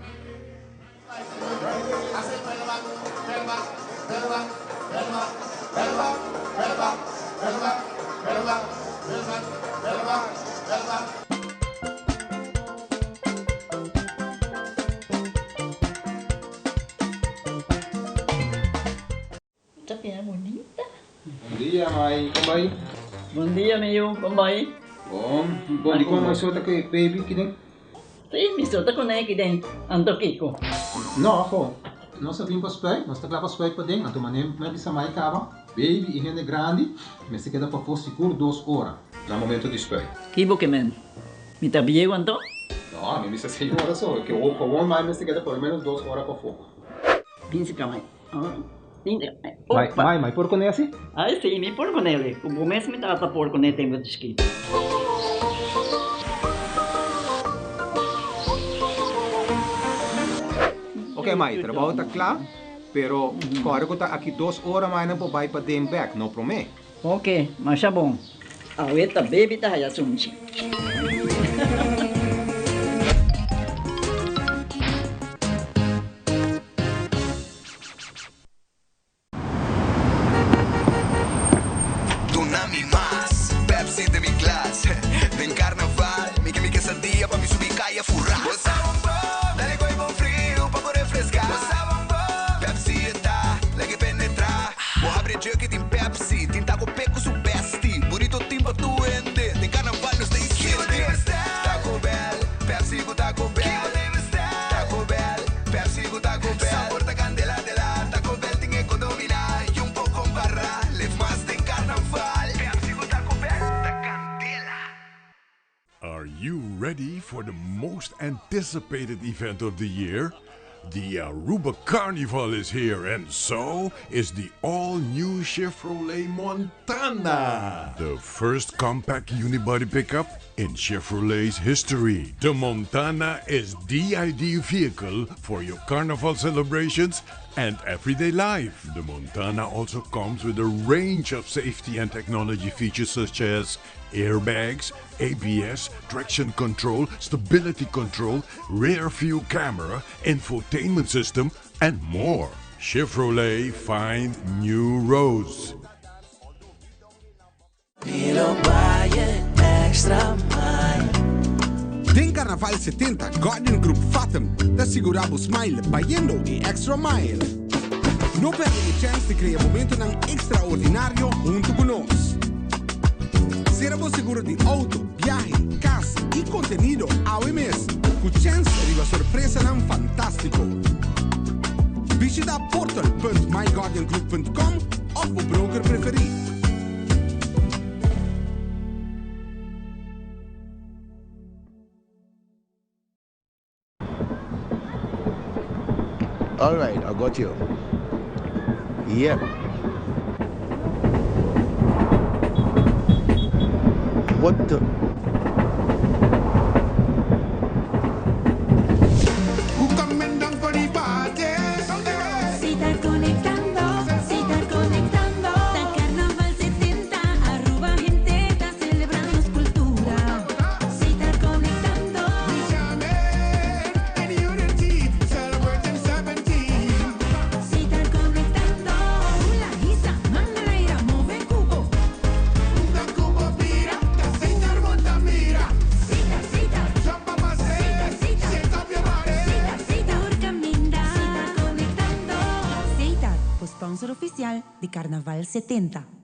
Ta bira bunita. Bon dia mai, kon bai? Bon dia mi yu, kon bai? Bon, bon di kon mai so ta ku e baby kiden? Si, mi so ta kuné kiden, anto kiko? No, ho, nos a bin pa spuit, nos ta kla pa spuit paden, anto manera mi a bisa mai kaba, baby i hende grandi mester keda pafó sigur dos ora na momento di spuit. Kibo ke men? Mi ta bieu anto? No, mi bisa seis ora so, ke gewoon mai mester keda por lo menos dos ora pafó. Binse ka mai. Mai, mai, mai por kuné asi? Ai si, mi por kuné. Ku bo mes mi tata por kuné tempu di chikito. Ok mai, trabou ta kla, pero kòrda ku ta aki dos ora mai nan por bai paden bèk, no promé. Ok, masha bon. Awe ta baby ta haya sunchi. Duna mi mas Pepsi den mi glas Den carnaval mi ke mi quesadilla pa mi subi caya fura Bo sa bon bon, dale gooi bon friu pa bo refresca Bo sa bon bon, Pepsi e ta lag'e penetra Bo habri e jug y tin Pepsi Tin taco pe cu su bestie Burrito tin pa tur hende Den carnaval nos ta enciende Taco Bell, Pepsi cu Taco Bell Taco Bell, Pepsi cu Taco Bell Sabor ta candela de la Taco Bell tin e codomina Y un poco compara Leef mas den carnaval Pepsi cu Taco Bell ta candela. Are you ready for the most anticipated event of the year? The Aruba Carnival is here and so is the all-new Chevrolet Montana. The first compact unibody pickup in Chevrolet's history. The Montana is the ideal vehicle for your carnival celebrations and everyday life. The Montana also comes with a range of safety and technology features such as airbags, ABS, traction control, stability control, rear view camera, infotainment system, and more. Chevrolet find new roads. Den Carnaval 70, Guardian Group Fathom ta sigura bo smile bayendo e extra mile. No perde e chance di crea momentonan extraordinario hunto cu nos. Cera bo seguro di auto, biahe, cas y contenido awe mes cu chance riba sorpresanan fantastico. Bishita portal.myguardiangroup.com of bo broker preferi. All right, I got you. Yep. What the? Si ta conectando, si ta conectando. Ta Carnaval 70, Aruba hende ta celebra nos cultura. Si ta conectando. Si ta conectando. Hula, hisa, mangala sponsor oficial di Carnaval 70.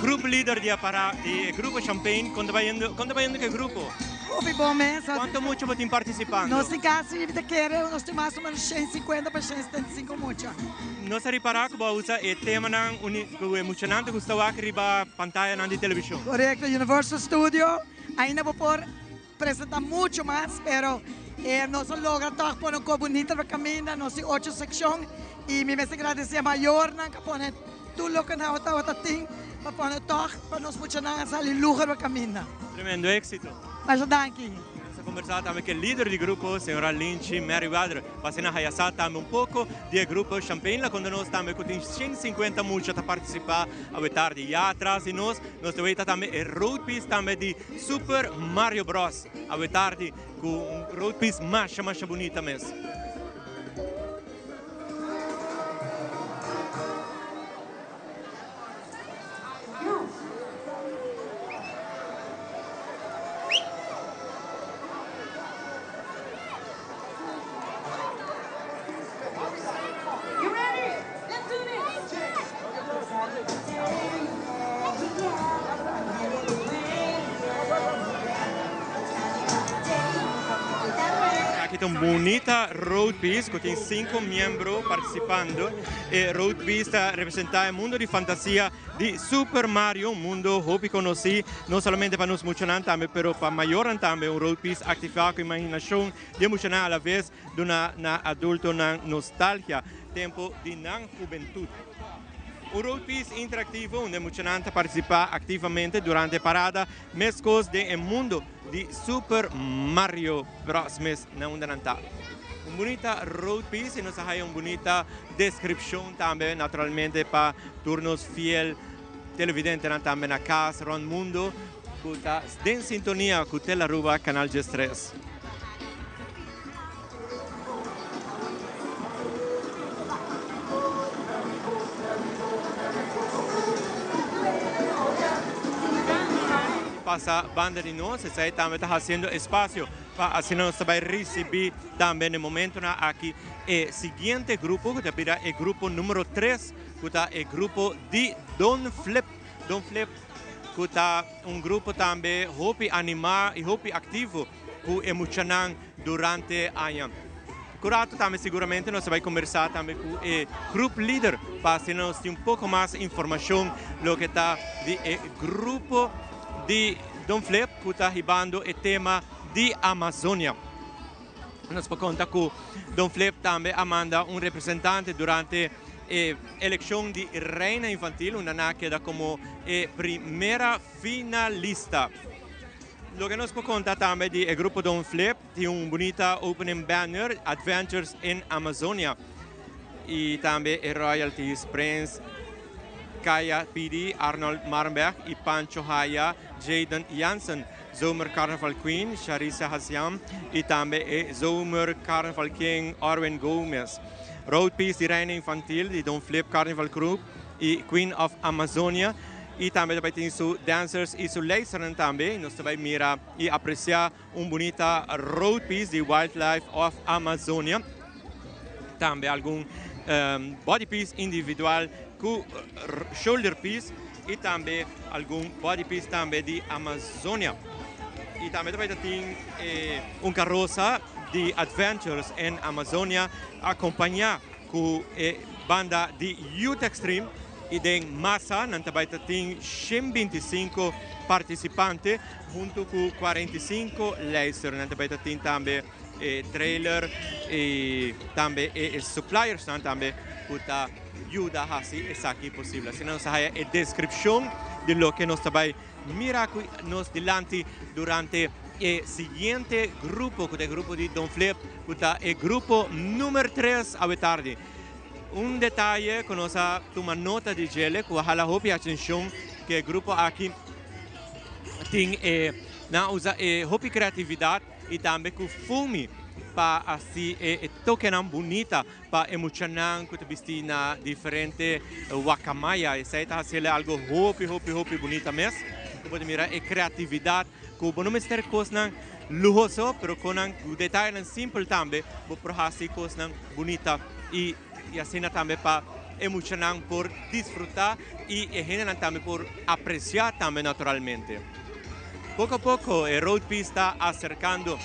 grupo lider di para di grupo Champagne, con ta bayendo, con ta bayendo cu e grupo? Hopi bon mes. Cuanto mucha bo tin participando? Nos tin casi, mi ta kere, nos tin mas o menos 150 pa 175 mucha. Nos a ripara cu bo a usa e temanan cu e muchanan ta gusta wak riba pantayanan di television. Corecto, Universal Studio. Ainda bo por presenta mucho mas, pero nos a logra toch pone un cos bunita riba caminda. Nos tin ocho seccion y mi mester gradici e mayornan cu a pone tur loke nan tabata tin pa pone toch pa nos muchanan a sali luho riba caminda. Tremendo exito. Masha danki. Nos a conversa tambe cu e lider di grupo, señora Linchi Merryweather, pa asina haya sa tambe un poco di e grupo Champagne. La conta nos tambe cu tin 150 mucha ta participa awe tardi. Ya atras di nos, nos ta weta tambe e roadpiece tambe di Super Mario Bros. Awe tardi cu un roadpiece masha masha bunita mes. Aki ta un bunita road piece cu tin cinco miembro participando. E road piece ta representa e mundo di fantasia di Super Mario, un mundo hopi conoci no solamente pa nos muchanan tambe pero pa mayornan tambe. Un road piece activa cu imaginacion di e muchanan a la vez duna na adultonan nostalgia tempo di nan hubentud. Un road piece interactivo unda e muchanan ta participa activamente durante e parada mescos den e mundo di Super Mario Bros. Mes na unda nan ta. Un bunita road piece y nos a haya un bunita descripcion tambe naturalmente pa tur nos fiel televidentenan tambe na cas rond mundo cu ta den sintonia cu Telaruba Canal 13. Pasa banda di nos, esei tambe ta haciendo espacio pa asina nos ta bay ricibi tambe na e momentonan aki e siguiente grupo cu ta bira e grupo numero tres cu ta e grupo di Don Flip. Don Flip cu ta un grupo tambe hopi anima y hopi activo cu e muchanan durante aña. Cu rato tambe seguramente nos ta bay conversa tambe cu e group leader pa asina nos tin un poco mas informacion loke ta di e grupo di Don Flip cu ta hibando e tema di Amazonia. Nos por conta cu Don Flip tambe a manda un representante durante e eleccion di Reina Infantil unda nan a keda como e primera finalista. Loke nos por conta tambe di e grupo Don Flip tin un bunita opening banner Adventures in Amazonia y tambe e royalties Prins Kaya Pidi, Arnold Marenberg y Pancho Haya, Jaden Jansen, Zomer Carnaval Queen Sharissa Haziam y tambe e Zomer Carnaval King Orwin Gomez. Road Piece di Reina Infantil di Don Flip Carnival Group y Queen of Amazonia y tambe ta bay tin su dancers y su leisternan tambe. Nos ta bay mira y aprecia un bunita road piece di Wildlife of Amazonia. Tambe algun body piece individual cu shoulder piece y tambe algun body piece tambe di Amazonia. Y tambe ta bay ta tin un carroza di Adventures in Amazonia acompaña cu e banda di Youth Extreme y den masa nan ta bay ta tin 125 participante hunto cu 45 lijster. Nan ta bay ta tin tambe e trailer y tambe e suppliers nan tambe cu ta yuda haci esaki posible. Asina nos ta haya e descripcion di loke nos ta bay mira cu nos dilanti durante e siguiente grupo cu ta e grupo di Don Flip cu ta e grupo numero 3 awe tardi. Un detaye cu nos a tuma nota di djele cu a hala hopi atencion cu e grupo aki tin e nan a usa e hopi creatividad y tambe cu fumi pa haci e tokenan bunita pa e muchanan cu ta bisti na diferente wakamaya. Esey ta haciele algo hopi, hopi, hopi bunita mes. Bo por mira e creatividad cu bo no mester cosnan luhoso, pero conan cu detayenan simpel tambe bo por haci cosnan bunita y asina tambe pa. e muchanan por disfruta y e hendenan tambe por aprecia tambe naturalmente. Poco a poco e road piece ta acercando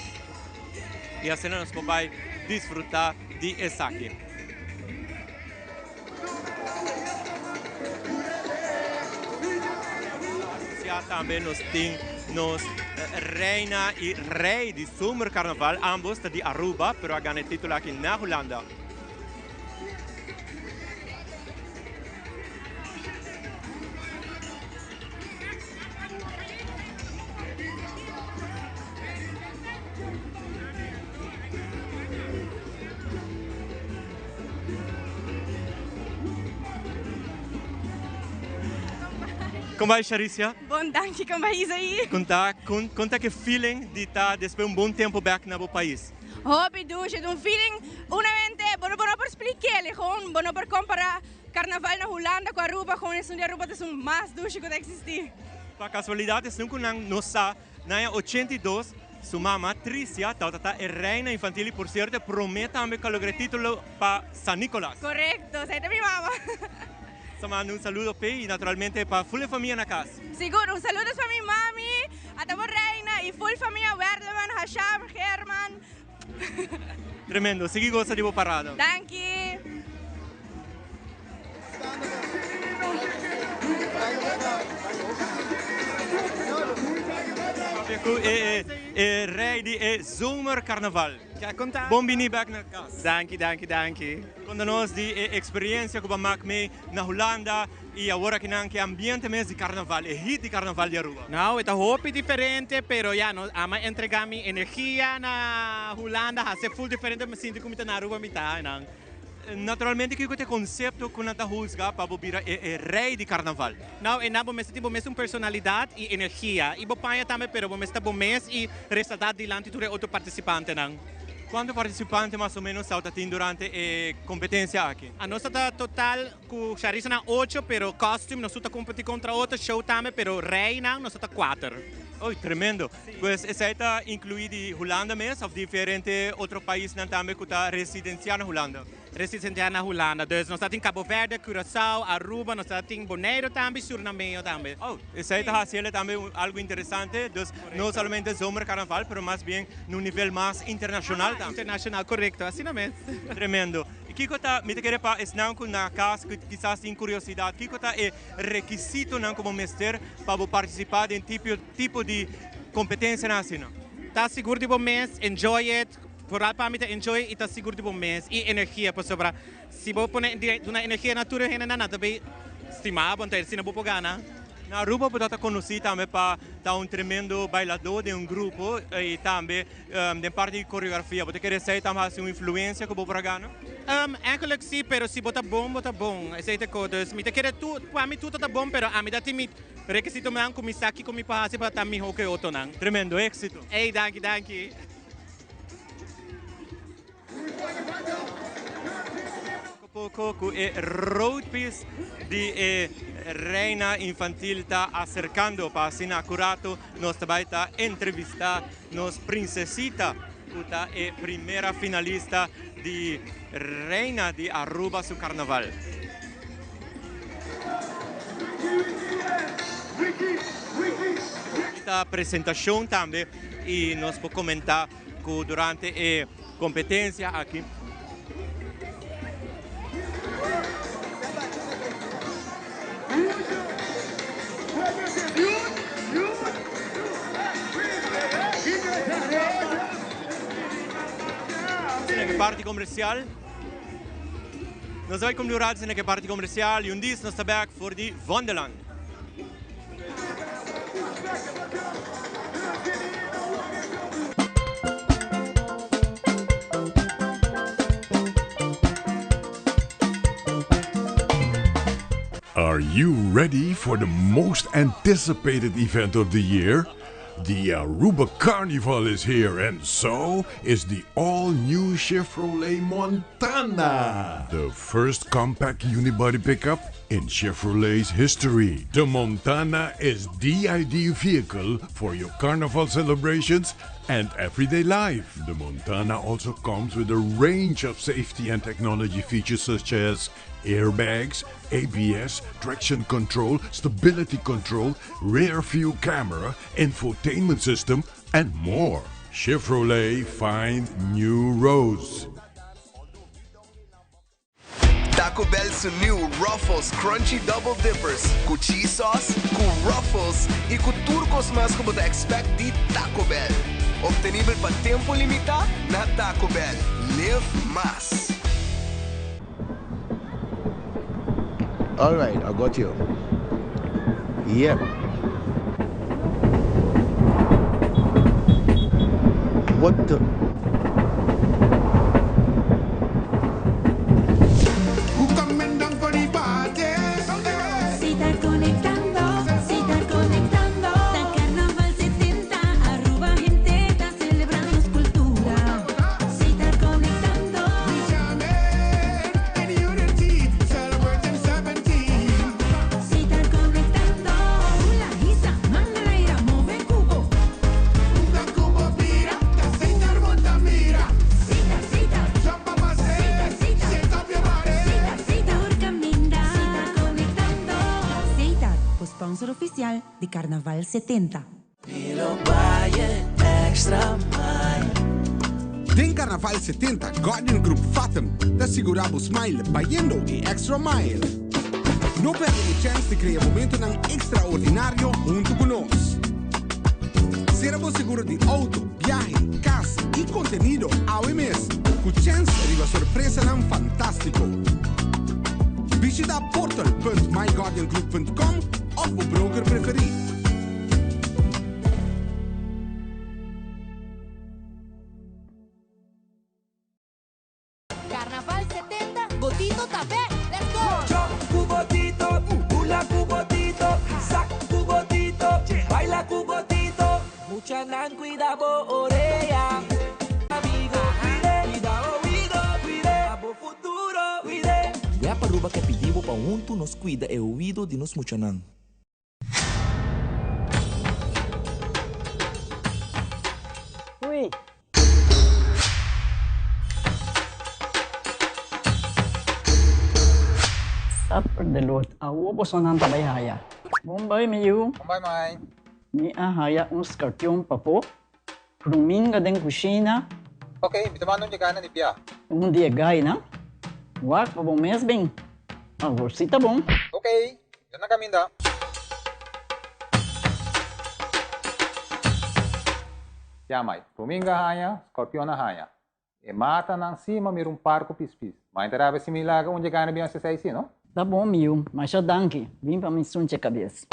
y asina nos por bay disfruta di esaki. Ya tambe nos tin nos reina y rey di Zomercarnaval, ambos ta di Aruba, pero a gana e titulo aki na Hulanda. Kon bai Sharicia? Bon danki, kon bai Isaí? Konta, konta ke feeling di ta despues un bon tempo bek na bo pais? Hopi dushi, un feeling unamente bo no por splikel, gewoon bo no por compara Carnaval na Hulanda cu Aruba, gewoon esun di Aruba ta esun mas dushi cu ta existi. Pa casualidad esun cu nan no sa, na aña 82 su mama Tricia tabata ta e reina infantil y por cierto e prome tambe cu a logra e titulo pa San Nicolas. Correcto, esey ta mi mama. Sa manda un saludo p'e y naturalmente pa full e famia na cas. Sigur, un saludo pa mi mami, ata bo reina y full famia Werleman, Hasham, German. Tremendo, sigui gosa di bo parada. Danki. Papia cu e e rey di e zomercarnaval. Bon bini bek na cas. Danki, danki, danki. Conta nos di e experiencia cu bo a mak mee na Hulanda y awor akinan ke ambiente mes di carnaval, e hit di carnaval di Aruba. No, e ta hopi diferente, pero ya, nos ama entrega mi energia na Hulanda, haci full diferente, mi sinti cu mi ta na Aruba mi ta einan. Naturalmente kiko ta e concepto cu nan ta huzga pa bo bira e rey di carnaval? No, einan bo mester tin bo mes un personalidad y energia y bo paña tambe, pero bo mester ta bo mes y resalta dilanti tur e otro participantenan. Cuanto participante mas o menos tawata tin durante e competencia aki? A nos ta total cu Charissa nan ocho, pero costume nos tur ta competi contra otro, show tambe, pero reynan nos ta cuater. Oy, tremendo. Pues esei ta inclui di Hulanda mes of diferente otro paisnan tambe cu ta residencia na Hulanda? Residencia na Hulanda. Dus nos ta tin Cabo Verde, Curaçao, Aruba, nos ta tin Bonaire tambe y Surinameño tambe. Oh, esei ta haci ele tambe algo interesante. Dus no solamente zomercarnaval, pero mas bien na un nivel mas internacional tambe. Internacional, corecto. Asina mes. Tremendo. Y kico ta, mi ta kere pa esnan cu na cas cu kisas tin curiosidad, kico ta e rekisitonan cu bo mester pa bo participa den tipo di competencianan asina? Ta sigur di bo mes, enjoy it, vooral pa mi ta enjoy y ta sigur di bo mes y energia pasobra si bo pone duna energia na tur e hendenan nan ta bay stima bo, entonces asina bo por gana. Na Aruba bo ta conoci tambe pa ta un tremendo bailador den un grupo y tambe den parti di coreografia. Bo ta kere esey tambe haci un influencia cu bo por a gana? Eigenlijk si, pero si bo ta bon, bo ta bon. Esey ta e cos. Dus mi ta kere tur, pa mi tur ta ta bon, pero ami ta tin mi rekisitonan cu mi sa kico mi por haci pa ta miho cu e otronan. Tremendo, exito! Ey, danki, danki. Poco poco cu e roadpiece di e Reina Infantil ta acercando pa asina acurato nos ta bay ta entrevista nos princesita cu ta e primera finalista di Reina di Aruba su Carnaval. Ta presentacion tambe y nos por comenta cu durante e competencia aki. Esaki parti comercial. Nos ta bay cumpli un rato esaki parti comercial y un dis nos ta bek for di Vondelland. Are you ready for the most anticipated event of the year? The Aruba Carnival is here and so is the all-new Chevrolet Montana. The first compact unibody pickup in Chevrolet's history. The Montana is the ideal vehicle for your carnival celebrations and everyday life. The Montana also comes with a range of safety and technology features such as Airbags, ABS, traction control, stability control, rear view camera, infotainment system, and more. Chevrolet find new roads. Taco Bell su new Ruffles Crunchy Double Dippers cu cheese sauce, cu Ruffles y cu tur cos mas cu bo ta expect di Taco Bell. Obtenibel pa tempo limita na Taco Bell. Live mas! All right, I got you. Yep. What the? Si ta conectando, si ta conectando. Ta Carnaval 70, Aruba hende ta celebrando nos cultura. Si ta conectando. Si ta conectando. Hula, hisa, manga laira, move cubo. Sita, sita. Sita, sita. Sita, sita. Tur caminda. Si ta conectando. Setar, sponsor oficial di Carnaval 70. Extra mile. Den Carnaval 70, Guardian Group Fathom ta sigura bo smile bayendo e extra mile. No perde e chance di crea momentonan extraordinario hunto cu nos. Sera bo seguro di auto, biahe, cas y contenido awe mes, cu chance riba sorpresanan fantastico. Bishita portal.myguardiangroup.com of bo broker preferi. Carnaval 70, Botito ta back. Let's go! Jump cu Botito, hula cu Botito, sak cu Botito, baila cu Botito. Muchanan cuida bo orea. Amigo, cuide, cuida oido, cuide, abo futuro, cuide. Web Aruba ke pidi bo pa hunto nos cuida e oido di nos muchanan. Ui. Sapper de lot. Awo bosonan ta bay haya. Bon bay, mi yu. Bon bay, mai. Mi a haya un scorpion papo. Ruminga den cushina. Ok, mi ta manda un yegana di bia. Un di e gainan. Wak pa bo mes bin. Awor si ta bon. Ok, mi ta na caminda. Ya, mai. Ruminga haña, scorpion a haña. E matanan si, ma mira un par cu pispis. Mai ta rabia si mi laga un yegana bin haci esey si, no? Ta bon, mi yu. Masha danki. Bin pa mi sunche cabes.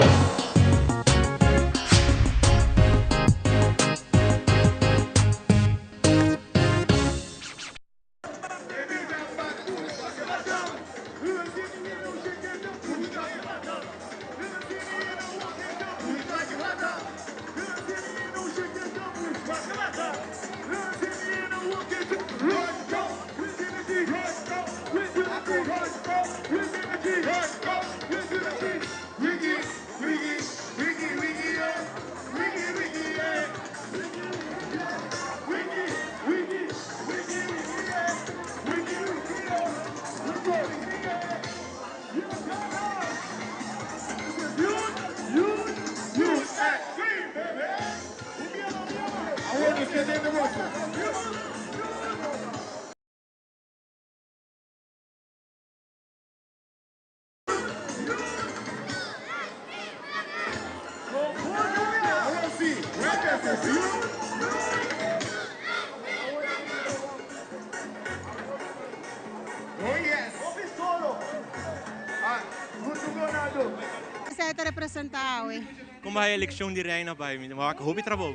Esey ta representa awe. Con bay e eleccion di reina bay? Mi wak hopi trabou.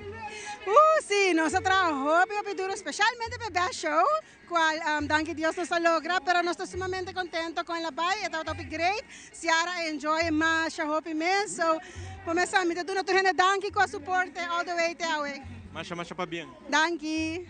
Si, nos a traha hopi hopi duro, specialmente pa e best show, cual danki Dios nos a logra, pero nos ta sumamente contento con el a bay, e tabata hopi great, Ciara a enjoy masha hopi mes, so por mesa mi ta duna tur hende danki cu a support e all the way te awe. Masha masha pabien. Danki.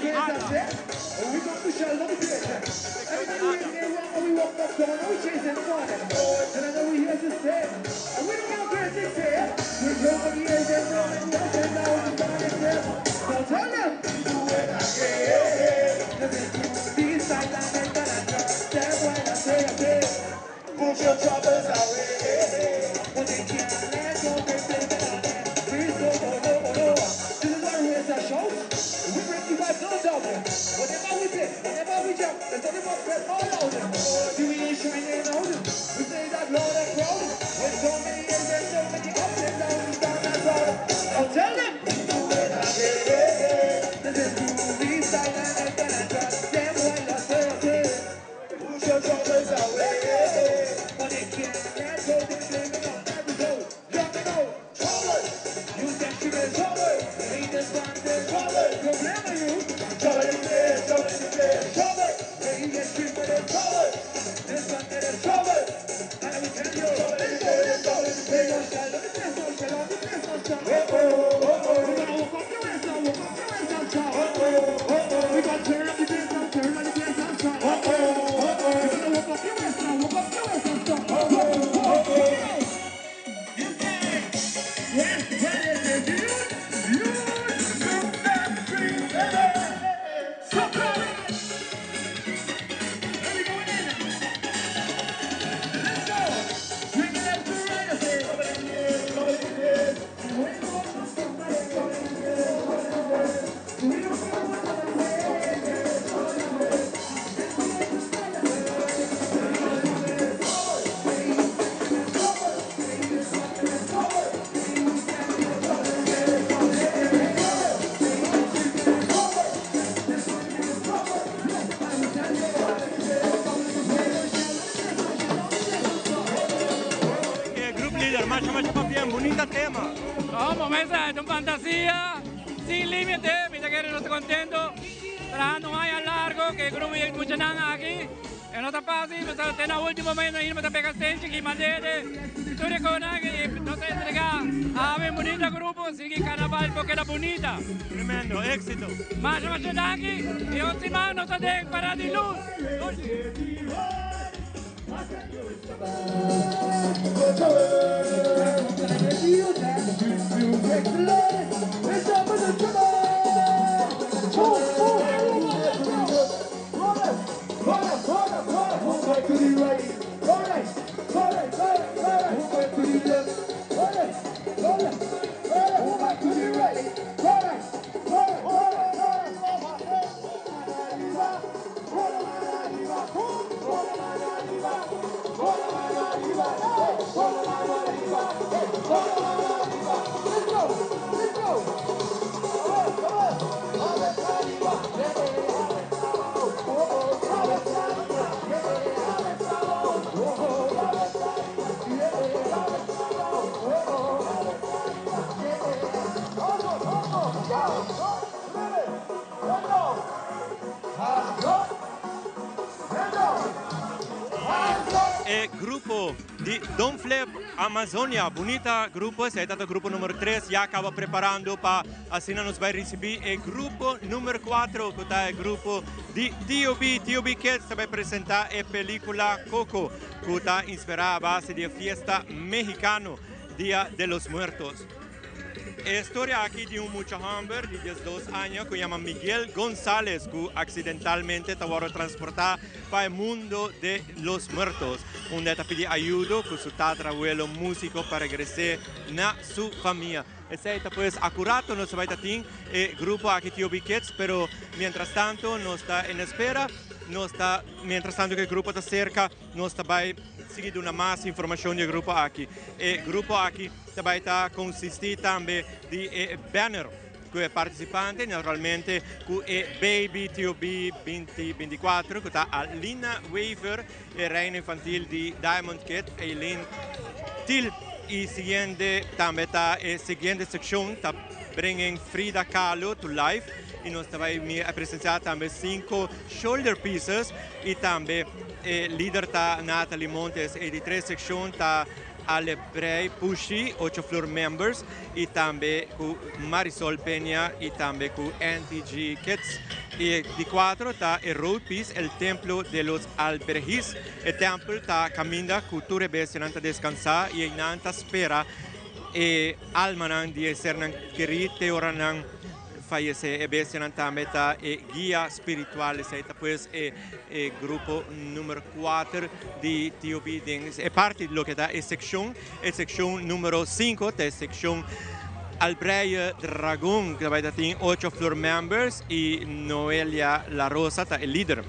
di ATA. Seccion di ATA. Push your troubles away. But they can't let go, they say that Please don't, no, no, no. This is our race and show. We bring the vibes no doubt. Whenever we play, whenever we jump, there's nothing but breath all out. See we ain't shining out. We say that loud and proud. With so many years and so many ups and downs, we stand and proud. Now tell them. This is groovy style and I cannot trust them while I say, Push your troubles away. But they can't let go, they blame it on every go. Jumping out, trouble. You think she is trouble. Haters want their trouble. Problema you. Trouble in place, trouble in place, trouble. They get street with their trouble. This one there is trouble. And I will tell you, trouble in place, trouble in place. No shall, no place, no shall, no place, no shall. Oh, oh, oh, oh. We gonna walk up your waist now, walk up your waist now, child. Oh, oh, oh, oh. We gonna turn up the place now, turn up the place now, child. Oh, oh, oh, oh. We gonna walk up your waist now, walk up your waist now, child. Oh, oh, oh, oh. E group leader, masha masha pabien, bunita tema. No, momento, es una fantasía sin límite, mi ta kere nos ta contento, trahando un aña largo, cu e grupo y muchanan aki, e no ta facil, nos ta te na ultimo momento ainda ta pega stenchi, ki mandete, tur e conan y nos ta entrega awe un bunita grupo, sigui carnaval por keda bunita. Tremendo, exito. Masha masha danki y otro siman nos ta den Parada di Luz. E grupo di Don Flip Amazonia, bunita grupo, esei ta grupo numero tres, ya caba preparando pa asina nos bay ricibi e grupo numero cuatro cu ta e grupo di TOB. TOB Kids ta bay presenta e pelicula Coco cu ta inspira a base di e fiesta mexicano Dia de los Muertos. E storia aki di un mucha homber di diesdos aña cu yama Miguel Gonzalez cu accidentalmente ta wordo transporta pa e mundo de los muertos unda e ta pidi ayudo cu su tatarabuelo musico pa regrese na su famia. Esey ta pues acurato nos ta bay ta tin e grupo aki TOB Kids pero mientras tanto nos ta en espera, nos ta mientras tanto cu e grupo ta cerca nos ta bay sigui duna mas informacion di e grupo aki. E grupo aki ta bai ta konsistí tambe di e banner ku e partisipante, naturalmente ku e Baby TOB 2024 ku ta Alina Wever, e reina infantil di Diamond Kid, Eileen Thiel. I siguiente tambe ta e siguiente sekshon ta Bringing Frida Kahlo to Life i nos ta bai mira presensiá tambe sinku shoulder pieces i tambe e lider ta Natalie Montes. E di tres sekshon ta. Alebrei Pushi, ocho floor members y tambe cu Marisol Peña y tambe cu NTG Kids. Y di cuatro ta e Road Peace, el Templo de los Albergis. E tempel ta caminda cu tur e bestianan ta descansa y eynan ta spera e almanan di e sernan keri te ora nan fayece. E bestianan tambe ta e guia spiritual. Esey ta pues e e grupo numero 4 di TOB den e parti di loke ta e seccion. E seccion numero 5 ta e seccion Albreie Dragon, ku ta bai ta tin ocho floor members y Noelia La Rosa ta e lider.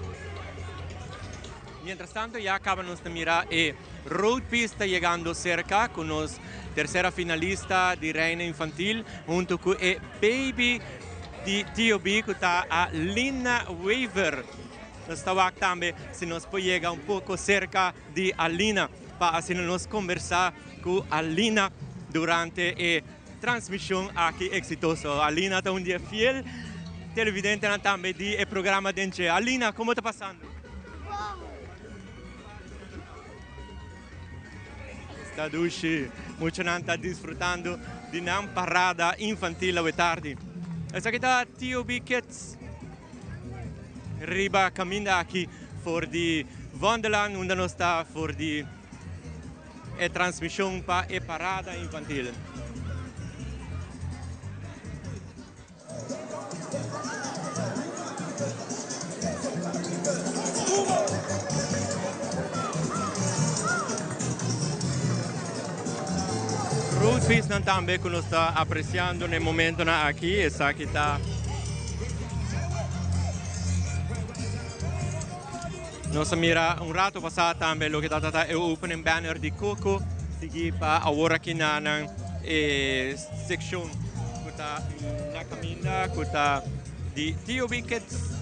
Mientras tanto ya caba nos ta mira e road piece ta yegando cerca cu nos tercera finalista di Reina Infantil hunto cu e baby di TOB cu ta a Lina Wever. Nos ta wak tambe si nos por yega un poco cerca di Alina pa asina nos conversa cu Alina durante e transmision aki exitoso. Alina ta un di e fiel televidentenan tambe di e programa den dje. Alina, como ta pasando? Ta dushi. Muchanan ta disfrutando di nan parada infantil awe tardi. Esaki ta TOB Kids riba caminda aki for di Wonderland unda nos ta for di e transmision pa e parada infantil. Roadfeestnan tambe ku nos ta apresiando na e momentonan aki. Esaki ta Nos a mira un rato pasá tambe loke ta trata e opening banner di Coco, sigui pa awor aki na nan e sekshon ku ta na kaminda ku ta di TOB Kids.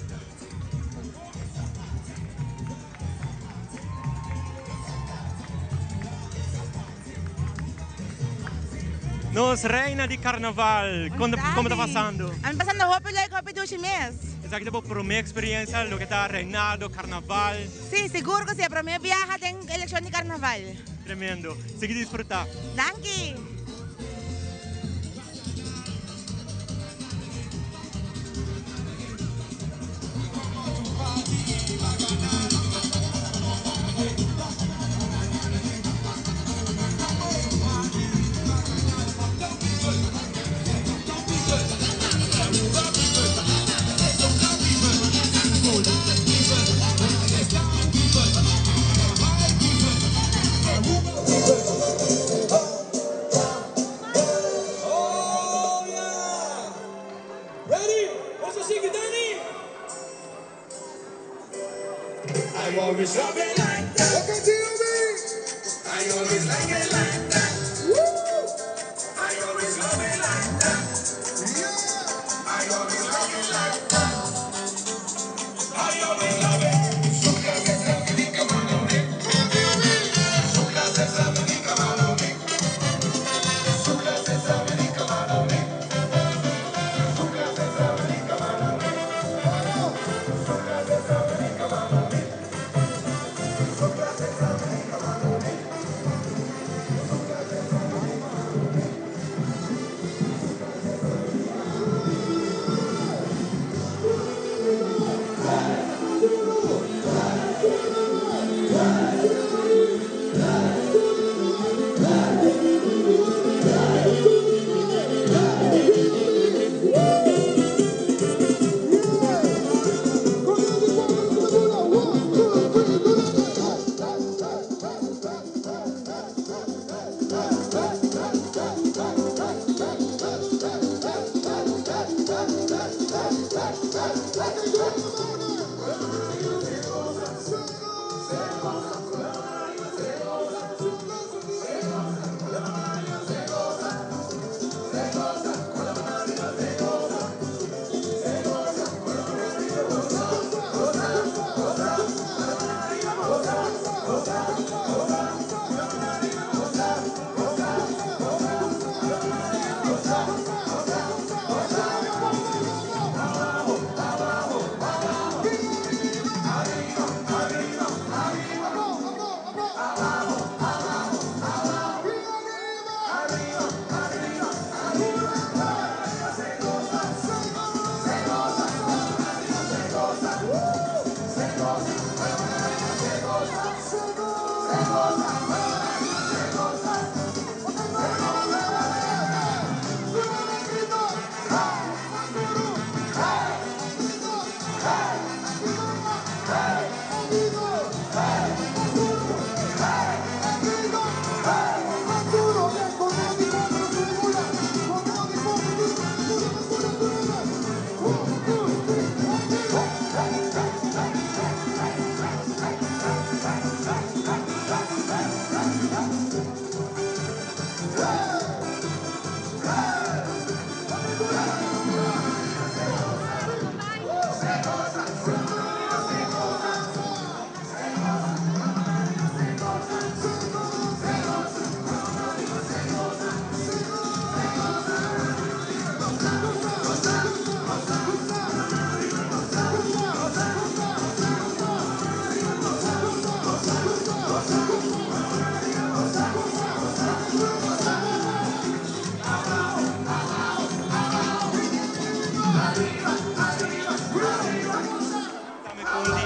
Nos reina di carnaval, con como ta pasando? Ami pasando hopi leuk, hopi dushi mes. Esaki ta bo prome experiencia loke ta reinado, carnaval? Si, sigur cu si, e prome biaha den eleccion di carnaval. Tremendo. Sigui disfruta. Danki.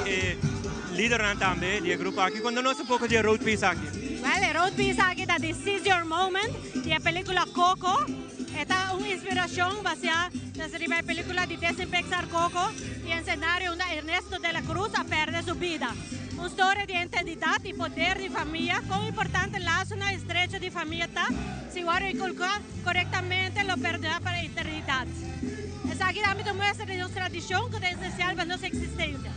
Di e lidernan tambe di e grupo aki. Conta nos un poco di e road piece aki. Well, e road piece aki ta di Seize Your Moment, di e pelicula Coco. E ta un inspiracion basea riba e pelicula di Disney Pixar Coco y e scenario unda Ernesto de la Cruz a perde su bida. Un storia di identidad y poder di famia, con importante lasonan estrecho di famia ta, si wordo inculca corectamente lo perdura pa eternidad. Esaki tambe ta muestra di nos tradicion cu ta esencial pa nos existencia.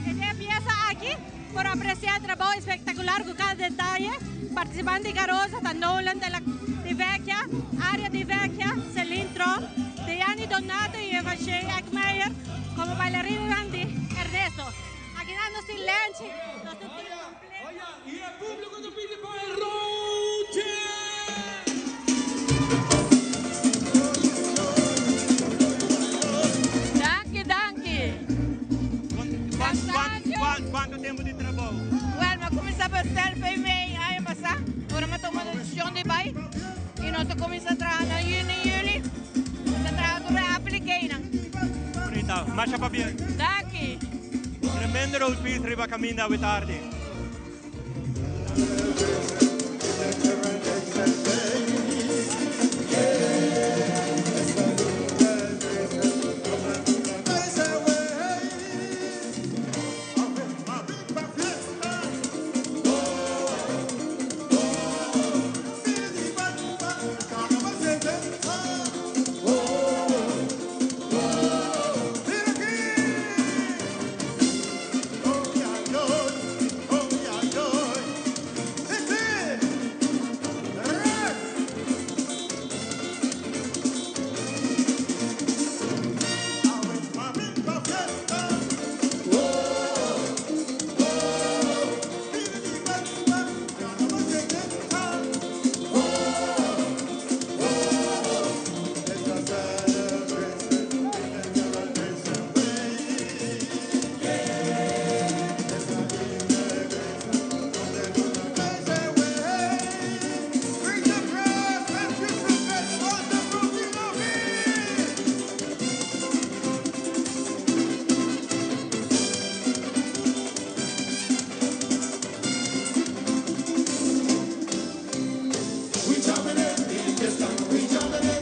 E pieza aki por aprecia e trabou espectacular cu cada detaye. Participante di Carosa ta Nolan de la Di Vecchia, Aria Di Vecchia, Celine Tromp, Diani Donato y Eva Shea Eckmeyer como bailarinanan di Ernesto. Aki nan nos tin Lenchi, nos tin team completo. Y e publico ta pidi pa e roche! Danki, danki. Cuanto tempo di trabou? Wel, mi a cuminsa pa stel PV aña pasa, ora mi a tuma decision di bay y nos a cuminsa traha na juni, juli. Nos a traha tur e aplikeinan. Bonita, masha pabien. Danki. Tremendo road piece riba caminda awe tardi.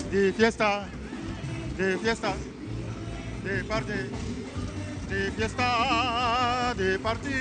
Di fiesta, di fiesta, di party, di fiesta, di party.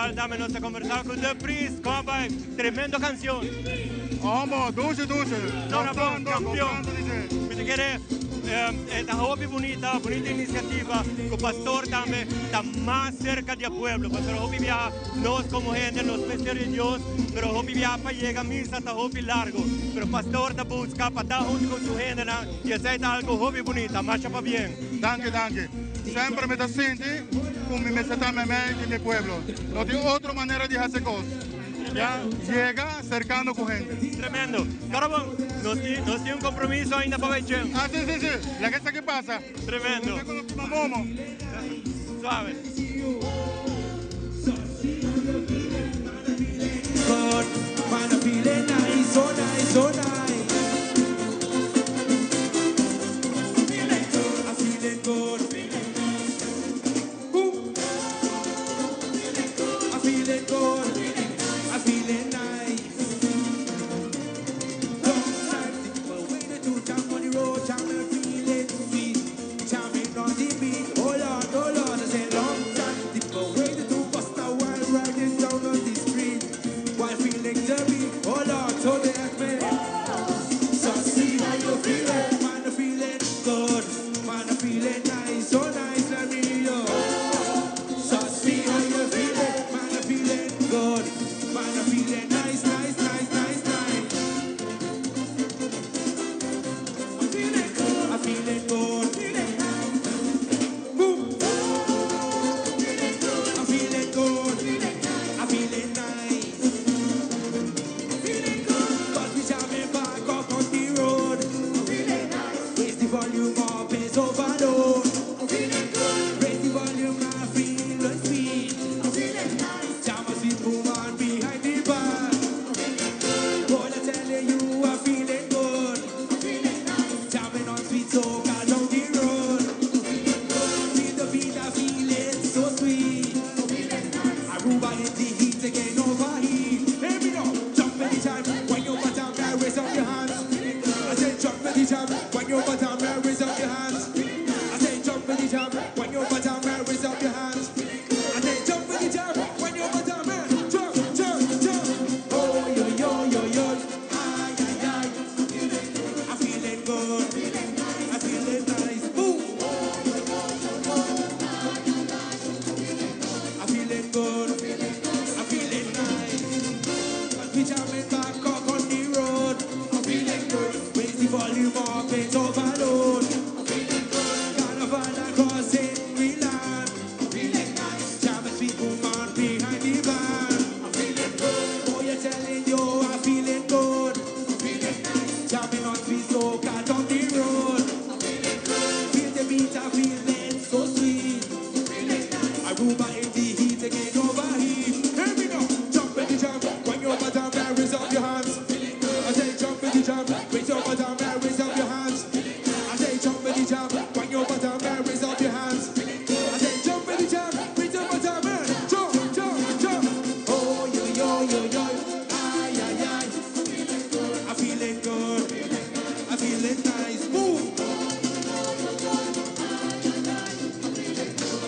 Carnaval tambe nos ta conversa cu The Priest. Con a bay? Tremendo cancion. Omo, dushi dushi. Zona bon, Gozando, campeon. gozando di dje. Mi ta kere e ta hopi bunita, bunita iniciativa cu pastor tambe ta mas cerca di e pueblo. Pasobra hopi biaha nos como hende nos mester di Dios, pero hopi biaha pa yega misa ta hopi largo. Pero pastor ta busca pa ta hunto cu su hendenan y esey ta algo hopi bunita. Masha pabien. Danki, danki. Semper mi ta sinti cu mi mester ta meimei di mi pueblo. No tin otro manera di haci cos. Ya yega cercano cu hende. Tremendo. Carabon, nos tin, nos tin un compromiso ainda pa bay gym. Ah, si, si, si. Laga esaki pasa. Tremendo. Nos ta cu nos momo. Suave. Man, I'm feeling nice, so nice, so nice. Feeling good, I'm feeling good. Boom. I'm feeling good. I'm feeling nice. Long time the people waiting to jump on the road, jamming, feeling sweet, jamming on the beat. Hold on, hold on, I say long time the people waiting to bust a while riding down on the street, while feeling the beat. Hold on, so they ask me. So see how you feeling, man, I'm feeling good, man, I'm feeling nice, so nice, let me know. So see how you feeling, man, I'm feeling good, man, I'm feeling nice, nice, nice, nice, nice. I'm feeling good, I'm feeling good, feeling nice. Boom. I'm feeling good, I'm feeling nice. Feeling good, 'cause we jamming back up on the road. I'm feeling nice. Raise the volume up, it's overload. I'm feeling good. Raise the volume, I feel the sweet. I'm feeling nice. Jam a sweet woman behind the bar. I'm feeling good. Boy, I tell you, I'm feeling good. I'm feeling nice. Jamming on sweet soca down the road. I'm feeling good. Feel the beat, I feel it so sweet. I'm feeling nice. Aruba in the heat again overheat. Here we go. Jump in the jam. When you bottom, now raise up your hands. I say jump in the jam. When you bottom, now raise up your hands. I say jump in the jam. When you bottom, now raise up your hands. I say jump in the jam. When you bottom, now jump, jump, jump. Oh yo yo yo yo. Ay ay ay. I'm feeling good. I'm feeling nice. Boom. I'm feeling good. I'm feeling nice. 'Cause we jamming back up on the road. I'm feeling good. Raise the volume up, it's overload. I'm feeling good. Carnival across in Milan. I'm feeling nice. Jam a sweet woman behind the van. I'm feeling good. Boy, I'm telling you, I'm feeling good. I'm feeling nice. Jamming on sweet soca down the road. I'm feeling good. Feel the beat, I feel it so sweet. I'm feeling nice. Aruba in the heat again overheat. Here we go. Jump in the jam. When you're bottom, now raise up your hands. I say jump in the jam. Raise your bottom, now raise up your hands. I say jump in the jam. When you're bottom, now raise up your hands. I say jump in the jam. Raise your bottom, man. Jump, jump, jump. Oh yo yo yo yo. Ay ay ay. I'm feeling good. I'm feeling nice. Move.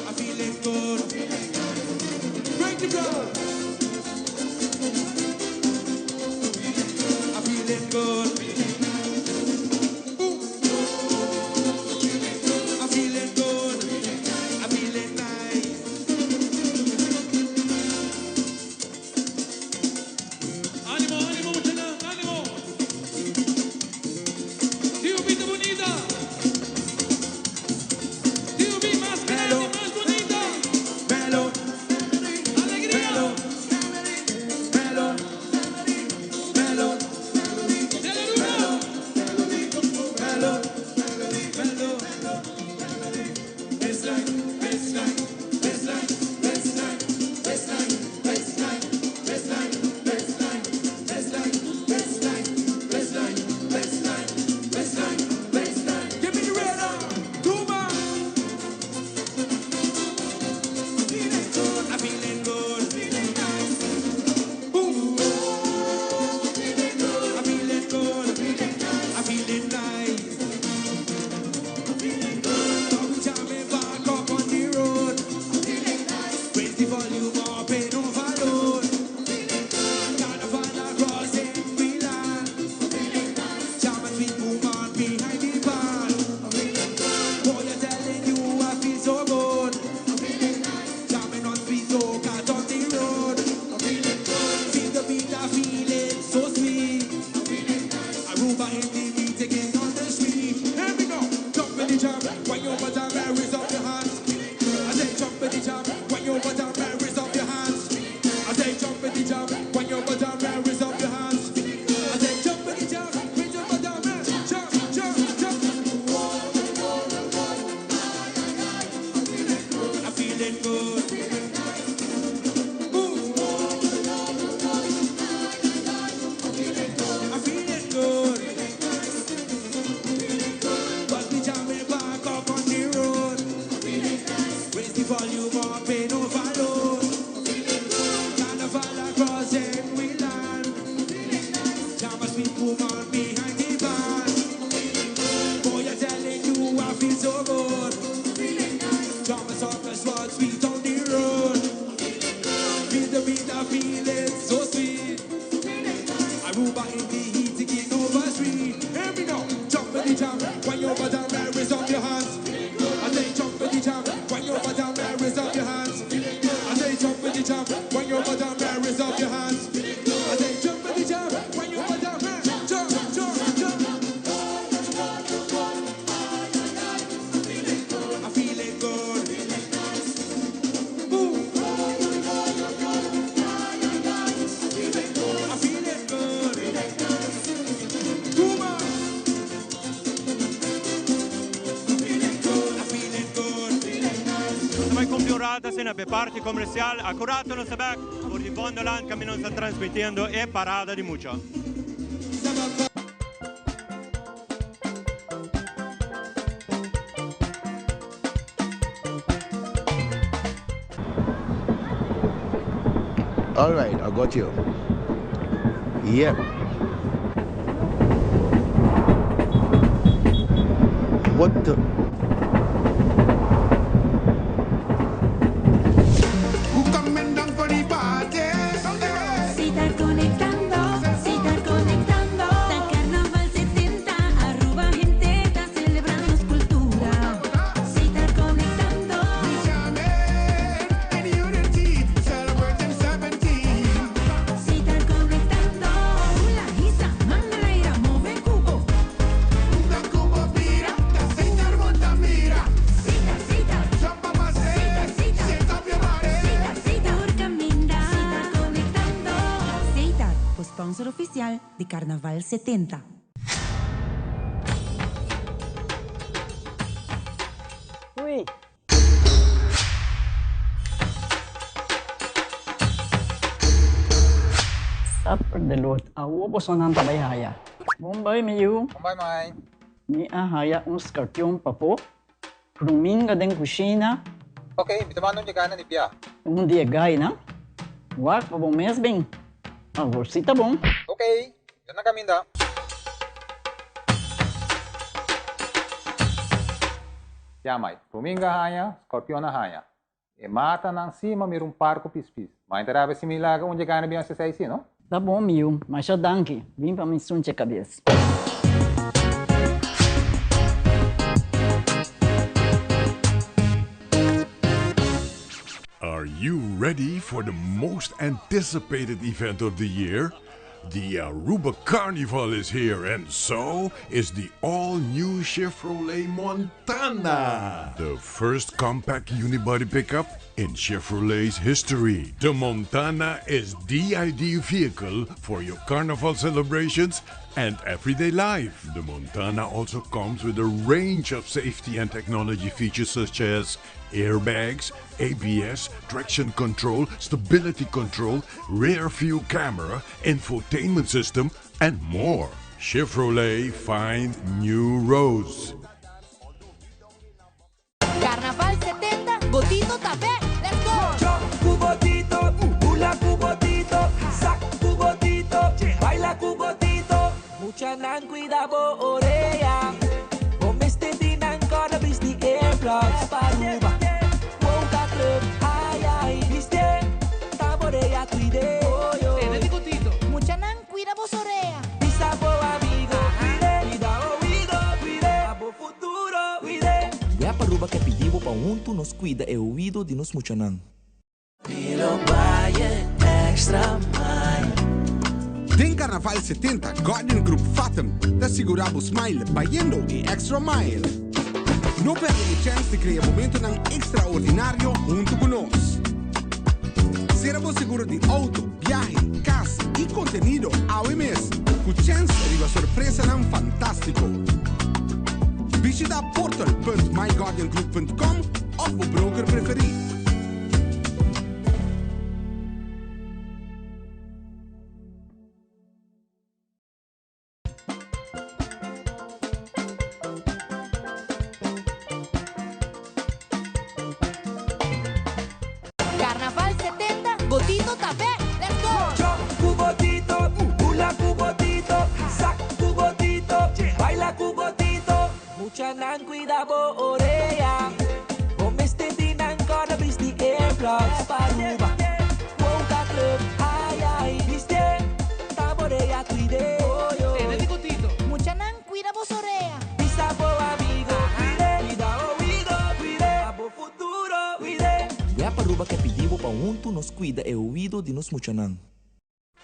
I'm feeling good. Break the blood. I'm feeling good. Boom. I'm feeling good. I'm feeling nice. Animo, animo, muchanan, animo. Digo, pinta bonita. Digo, vi más grande, más bonita. Melo. Alegría. Melo. woman behind the bar. Boy, I'm telling you, I feel so good. Jump up and swat sweet on the road. Feel the beat, I feel it so sweet. Aruba in the heat to get over street. Here we go. Jump in the jam. When you're over down there, raise up your hands. I say jump in the jam. When you're over down there, raise up your hands. I say jump in the jam. When you're over down there, raise up your hands. I say jump in the jam. When you're over down there, jump, jump, jump. I feel it good. Ooh. I feel it good. Come on. I feel it good. Tambe configurada na parti comercial, acurado nos back, for di Wonderland, caminda nos ta transmitiendo e parada di mucha. All right, I got you. Yep. What the? Who coming down for the party? Si ta conectando, si ta conectando. Ta Carnaval 70, Aruba hende ta celebrando nos cultura. Si ta conectando. In unity, celebrating 17. Si ta conectando. Hula, hisa, man laira, move cubo. Unda cubo bira, ta Setar bo ta mira. Sita, sita. Jump up and say, shake up your body. Sita, sita, tur caminda. Si ta conectando. Setar, sponsor oficial di Carnaval 70. Ui. Supper de lot. Awo boso nan ta bay haya. Bon bay, mi yiu. Bon bay, mai. Mi a haya un scorpion pafo. Fruminga den cushina. Ok, mi ta manda un yegana di pia. Un di e gainan. Wak pa bo mes bin. Awor si ta bon. Ok, mi ta na caminda. Ya, mai. Fruminga a haya, scorpion a haya. E matanan si, m'a mira un par cu pispis. Mai ta rabia si mi laga un yegana bin haci esey si, no? Ta bon, mi yu. Masha danki. Bin pa mi sunchi cabes. Are you ready for the most anticipated event of the year? The Aruba Carnival is here, and so is the all new Chevrolet Montana. The first compact unibody pickup in Chevrolet's history. The Montana is the ideal vehicle for your carnival celebrations and everyday life. The Montana also comes with a range of safety and technology features such as airbags, ABS, traction control, stability control, rear view camera, infotainment system, and more. Chevrolet find new roads. Carnaval 70, Botito ta back. Let's go! Jump cu Botito, hula cu Botito, sak cu Botito, baila cu Botito. Muchanan cuida bo orea, bo mester di nan corda bisti earplugs. Paruba, Wonka Club, ay ay, bisti, taborea cuide. Muchanan cuida bo orea. Bisa bo amigo, cuide, cuida oido, cuide, pa bo futuro, cuide. Web Aruba kier pidi bo pa hunto nos cuida e oido di nos muchanan. Milo Valle Extra Mile. Den Carnaval 70, Guardian Group Fathom ta sigura bo smile bayendo e extra mile. No perde e chance di crea momentonan extraordinario hunto cu nos. Cera bo seguro di auto, viahe, cas y contenido awe mes, cu chance riba sorpresanan fantastico. Bishita portal.myguardiangroup.com of bo broker preferi. Carnaval 70, Botito ta back. Let's go! Jump cu Botito, hula cu Botito, sak pa huntu nos kuida e oido di nos muchanan.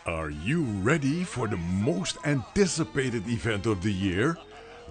Are you ready for the most anticipated event of the year?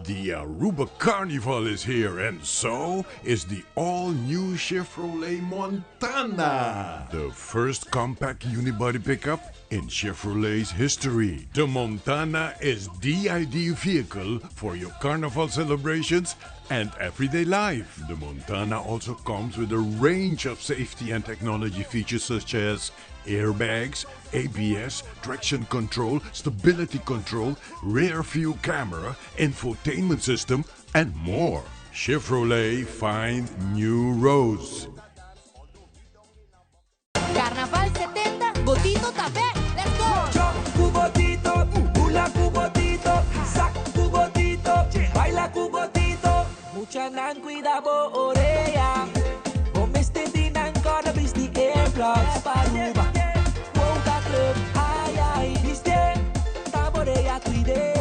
The Aruba Carnival is here and so is the all-new Chevrolet Montana. The first compact unibody pickup in Chevrolet's history. The Montana is the ideal vehicle for your carnival celebrations and everyday life. The Montana also comes with a range of safety and technology features such as airbags, ABS, traction control, stability control, rear view camera, infotainment system, and more. Chevrolet find new roads. Carnaval 70, Botito ta bek! Let's go! Jump cu botito, hula cu botito, sak cu botito, baila cu botito. Muchanan cuida bo orea, bo mester di nan corda bisti earplugs. Pa Aruba, Boca Club, ay ay, bisti, ta bo orea cuide.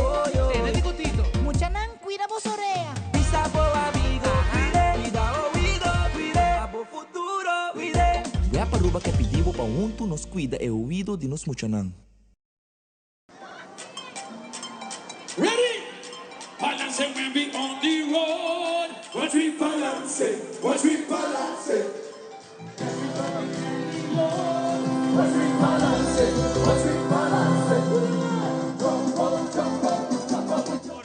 Tene di Botito. Muchanan cuida bo orea. Bisa bo amigo, cuide, cuida oido, cuide, pa bo futuro, cuide. Web Aruba ke pidi bo pa huntu nos kuida e oido di nos muchanan. Ready? Balance when we on the road. Watch we balance, watch we balance. Watch we balance, watch we balance.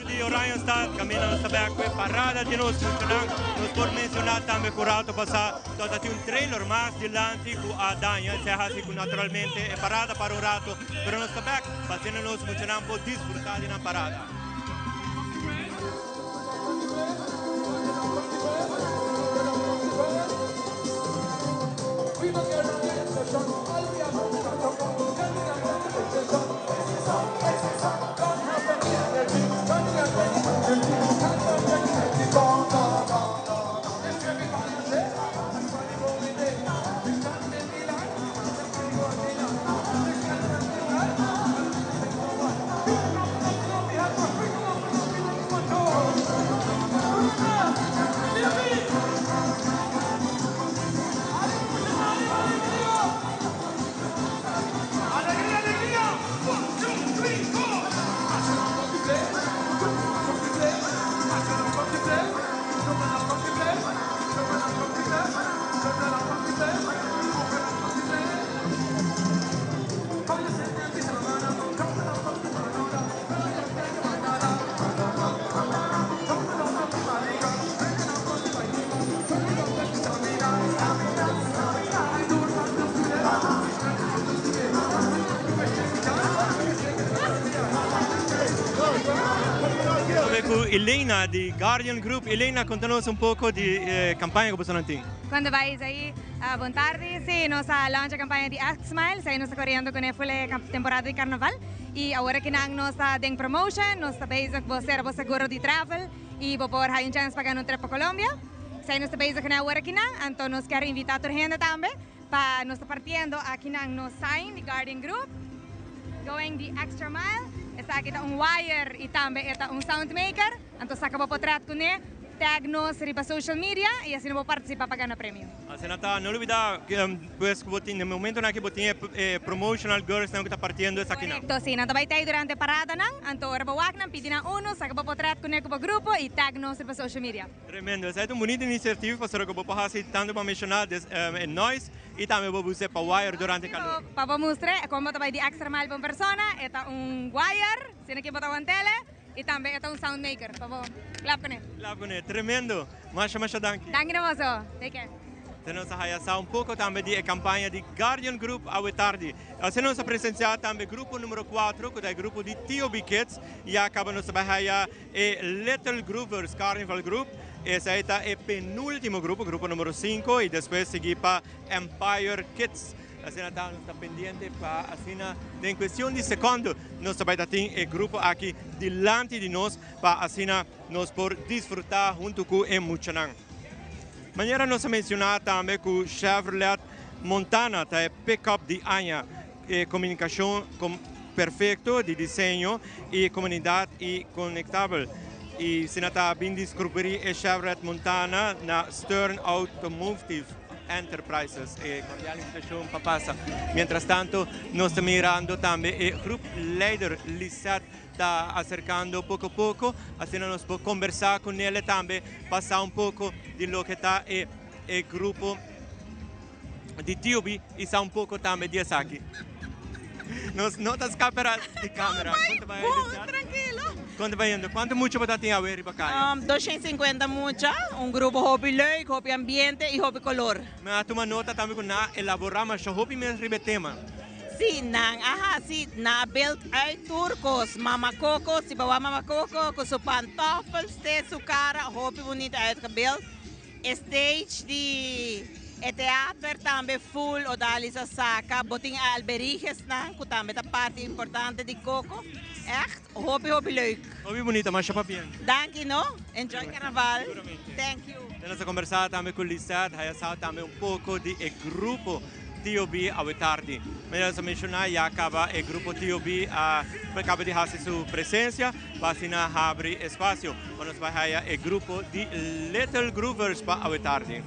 Di Oranjestad, caminda nos ta bek cu e parada di nos muchanan. Nos por menciona tambe cu rato pasa tabata tin un trailer mas dilanti cu a daña. Esey a haci cu naturalmente e parada para un rato, pero nos ta bek pa asina nos muchanan por disfruta di nan parada. Cu Elena di Guardian Group. Elena, conta nos un poco di e campaña cu boso nan tin. Cuando bay Isaí, bon tardi. Si, nos a launcha e campaña di X-Mile. Esey nos ta coriendo con e full e temporada di carnaval. Y awor aki nan nos ta den promotion, nos ta bezig bo cera bo seguro di travel y bo por haya un chance pa gana un trip pa Colombia. Esey nos ta bezig con e awor aki nan. Anto nos kier invita tur hende tambe pa nos ta partiendo aki nan nos sign di Guardian Group, Going the Extra Mile. Esaki ta un wire y tambe e ta un sound maker. Anto saca bo potret cune, tag nos riba social media y asina bo participa pa gana premio. Asina ta, no lubida pues cu bo tin, den momentonan aki bo tin e promotional girls nan cu ta partiendo esakinan. Correcto, si, nan ta bay tey durante e paradanan, anto ora bo wak nan pidi nan uno, saca bo potret cune cu bo grupo y tag nos riba social media. Tremendo, esaki ta un bunita iniciativa pasobra cu bo por haci tanto pa menciona des e noise y tambe bo bus'e pa wire durante e calor. Pa bo mustra con bo ta bay di extra mile pa un persona, e ta un wire, asina ki bo ta wantele. Y tambe e ta un sound maker pa bo klap kuné. Klap kuné, tremendo! Masha masha danki. Danki na boso, take care. Asina nos a haya sa un poco tambe di e campaña di Guardian Group awe tardi. Asina nos a presencia tambe grupo numero 4 cu ta e grupo di TOB Kids. Ya caba nos ta bay haya e Little Groovers Carnival Group. Esey ta e penultimo grupo, grupo numero 5 y despues sigui pa Empire Kids. Asina ta nos ta pendiente pa asina den cuestion di secondo nos ta bay ta tin e grupo aki dilanti di nos pa asina nos por disfruta hunto cu e muchanan. Manera nos a menciona tambe cu Chevrolet Montana ta e pickup di aña. E comunicacion perfecto di diseño y comunidad y conectabel. Y asina ta bin descubri e Chevrolet Montana na Stern Automotive. Enterprises. E cordial invitacion pa pasa. Mientras tanto, nos ta mirando tambe e groep leider Lisette ta acercando poco poco, asina nos por conversa cu nele tambe, pasa un poco di loke ta e e grupo di TOB y sa un poco tambe di esaki. Nos no ta scapera di camera. Con ta bay, Lisette? Tranquilo. Con ta bayendo? Cuanto mucha bo ta tin awe riba caya? 250 mucha, un grupo hopi leuk, hopi ambiente y hopi color. Mi a tuma nota tambe cu nan a elabora masha hopi mes riba e tema. Sí, nan a hasi, nan a beeld uit tur cos. Mama Coco, si bo wak Mama Coco cu su pantoffels te su cara hopi bunita uitgebeeld. E stage di e teater tambe full Odalis a saca. Bo tin e alberigesnan cu tambe ta parti importante di Coco. Echt hopi hopi leuk. Hopi bunita, masha pabien. Danki no. Enjoy carnaval. Thank you. Den nos a conversa tambe cu Lisette, haya sa tambe un poco di e grupo TOB awe tardi. Manera nos a menciona ya caba e grupo TOB a caba di haci su presencia pa asina habri espacio pa nos bay haya e grupo di Little Groovers pa awe tardi.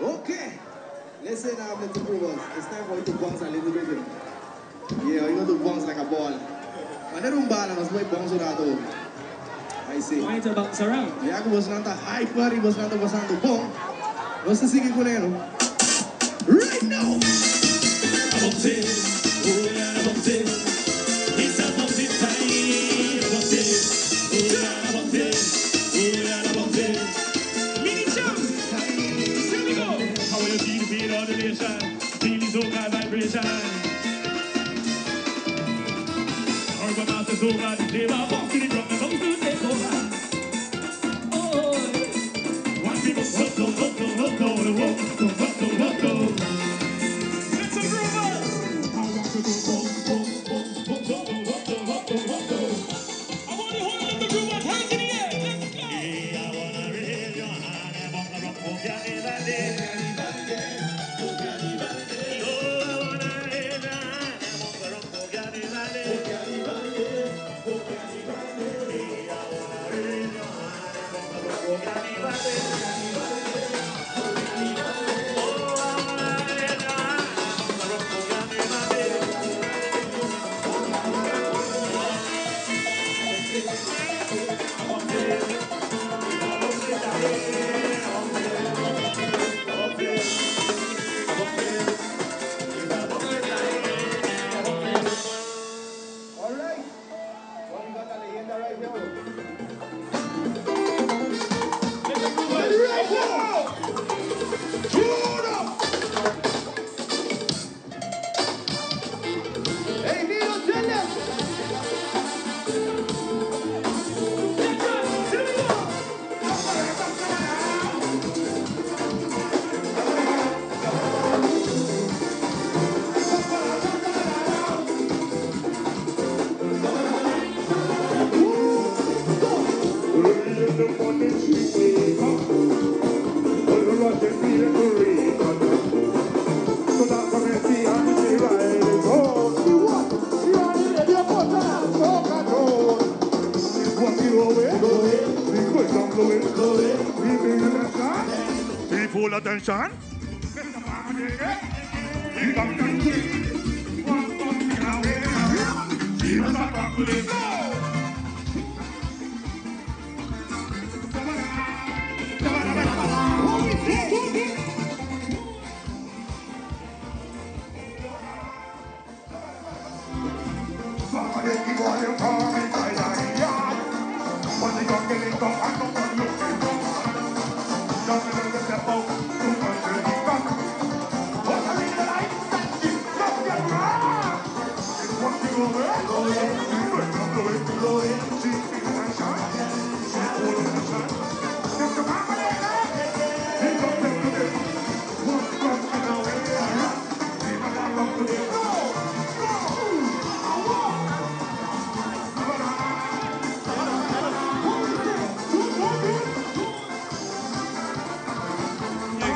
Okay. Listen up, little groovers. It's time for you to bounce a little bit. Yeah, you know to bounce like a ball. Manera un bala, nos voy bounce un rato. I see. Why to bounce around? Ya que vos nanta hyper y vos nanta pasando bon. No se sigue con él. Right now. Mini jump. vibration. Feel the soca vibration. Urban master soca, the flavor bounce to the drum and bounce to take over. Oh, one people go go go go go go go go go go go. It's a groove. I want to go go go go go go go go go go go. I want the whole of the groove hands in the air. Let's go. Yeah, I wanna raise your hand and bump the rock. Oh, All right. Well, we got a leyenda right here. Hey, Nino, tell them. Full attention.